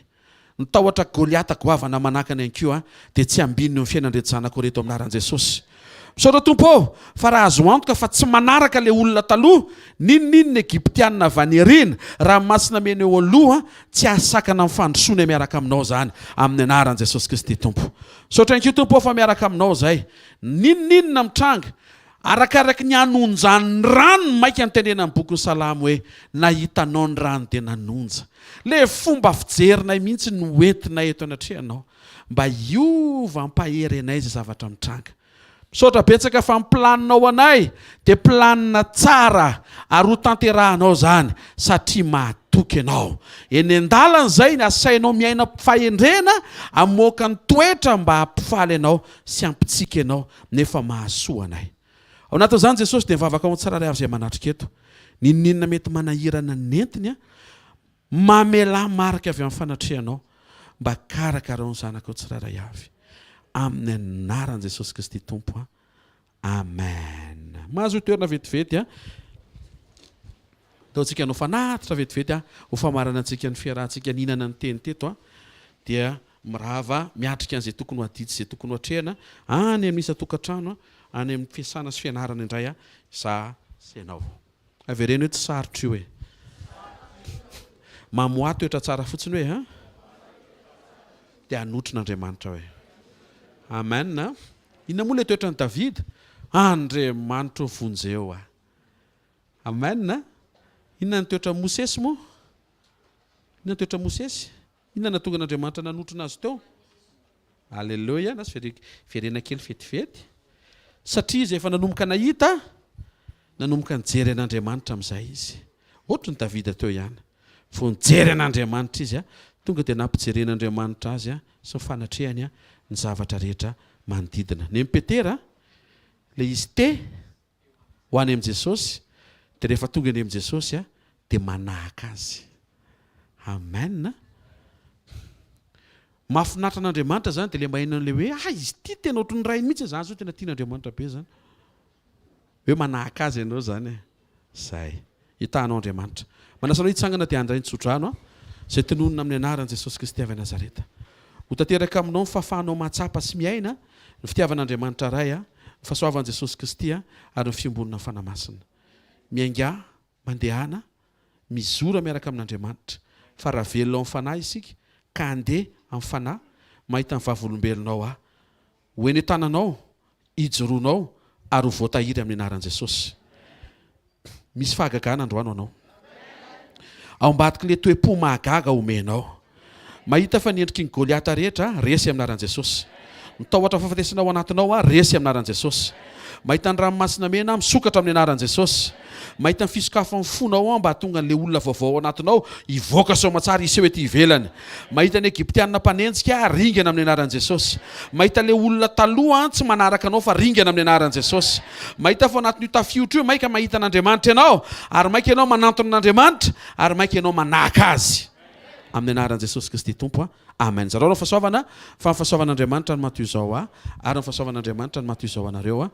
ny tahotra Goliata goavana manakana ihany koa dia tsy ambininy eo amin'ny fiainan'ireto zanako ireto amin'ny anaran'i Jesosy. Misaotra Tompo ô, fa raha azo antoka fa tsy manaraka ilay olona taloha, n'inon'inona Egyptiana avy any aoriana, ranomasina mena eo aloha, tsy hahasakana ny fandrosoanay miaraka aminao izany, amin'ny anaran'i Jesosy Kristy Tompo. Misaotra ihany koa Tompo ô fa miaraka aminao izay. N'inon'inona mitranga, Arakaraky ny hanonjan'ny rano ny maika nitenenan'ny bokin'ny Salamo hoe, Nahita anao ny rano dia nanonja. Ilay fomba fijerinay mihitsy no entinay eto anatrehanao mba hiova hampahery anay izay zavatra mitranga. Misaotra betsaka fa ny planinao anay dia planina tsara ary ho tanterahanao izany satria mahatoky ianao. Eny an-dalana izay ny asainao miaina fahendrena hamoaka ny toetra mba hampifaly anao sy hampitsiky ianao nefa mahasoa anay. Ao anatin'izany Jesosy dia mivavaka ho an'ny tsirairay avy izay manatrika eto. N'inon'inona mety manahirana nentiny, mamelà marika avy amin'ny fanatrehanao mba karakarao ny zanakao tsirairay avy. Amin'ny anaran'i Jesosy Kristy Tompo. Amen. Mahazo toerana vetivety a. Ataontsika hanao fanatitra vetivety a, ho famaranantsika ny fiarahantsika nihinana ny teny teto a, dia mirava miatrika an'izay tokony ho adidy sy izay tokony ho atrehina any amin'ny isan-tokantrano, any amin'ny fiasana sy fianarana indray izaho sy ianao. Avereno hoe tsy sarotra io e. Mamoaha toetra tsara fotsiny hoe an. Dia hanotrona Andriamanitra hoe. Amen. Inona moa ilay toetran'i Davida? Andriamanitro vonjeo aho. Amen. Inona ny toetran'i Mosesy moa? Inona ny toetran'i Mosesy? Inona nahatonga an'Andriamanitra nanotrona azy teo? Aleloia, na sy verena kely vetivety. Satria izy efa nanomboka nahita, nanomboka nijery an'Andriamanitra amin'izay izy. Ohatry ny Davida teo ihany. Vao nijery an'Andriamanitra izy, tonga dia nampijeren'Andriamanitra azy sy ny fanatrehany ny zavatra rehetra manodidina. Nen'i Petera, ilay izy te ho any amin'i Jesosy, dia rehefa tonga eny amin'i Jesosy dia manahaka Azy. Amen. Mahafinaritra an'Andriamanitra zany dia ilay maheno an'ilay hoe ah izy ity tena ohatran'ny Ray mihitsy, zany zao tena tian'Andriamanitra be zany. Hoe manahaka Azy ianao zany e. Zay. Hitahanao Andriamanitra. Manasa anao hitsangana dia handray ny tsodrano izay tononina amin'ny anaran'i Jesosy Kristy avy Nazareta. Ho tanteraka aminao ny fahafahanao mahatsapa sy miaina ny fitiavan'Andriamanitra Ray, ny fahasoavan'i Jesosy Kristy ary ny fiombonana Fanahy Masina. Miaingà, mandehana, mizora miaraka amin'Andriamanitra. Fa raha velona ao amin'ny Fanahy isika ka handeha amin'ny Fanahy, mahita ny vavolombelonao aho. Ho eny an-tananao, hijoroanao ary ho voatahiry amin'ny anaran'i Jesosy. Misy fahagagana androany ho anao. Ao ambadik'ilay toe-po mahagaga omenao. Mahita fa ny endriky ny Goliata rehetra resy amin'ny anaran'i Jesosy. Ny tahotra fahafatesana ao anatinao resy amin'ny anaran'i Jesosy. Mahita ny ranomasina mena misokatra amin'ny anaran'i Jesosy. Mahita ny fisokafan'ny fonao aho mba hahatonga an'ilay olona vaovao ao anatinao hivoaka soamatsara hiseho ety ivelany. Mahita ny Egyptiana mpanenjika aho, ringana amin'ny anaran'i Jesosy. Mahita ilay olona taloha tsy manaraka anao fa ringana amin'ny anaran'i Jesosy. Mahita fa ao anatin'io tafiotra io maika mahita an'Andriamanitra ianao ary maika ianao manantona an'Andriamanitra ary maika ianao manahaka Azy. Amin'ny anaran'i Jesosy Kristy Tompo. Amen. Zarao ny fahasoavana fa ny fahasoavan'Andriamanitra no maha toy izao ahy ary ny fahasoavan'Andriamanitra no maha toy izao anareo.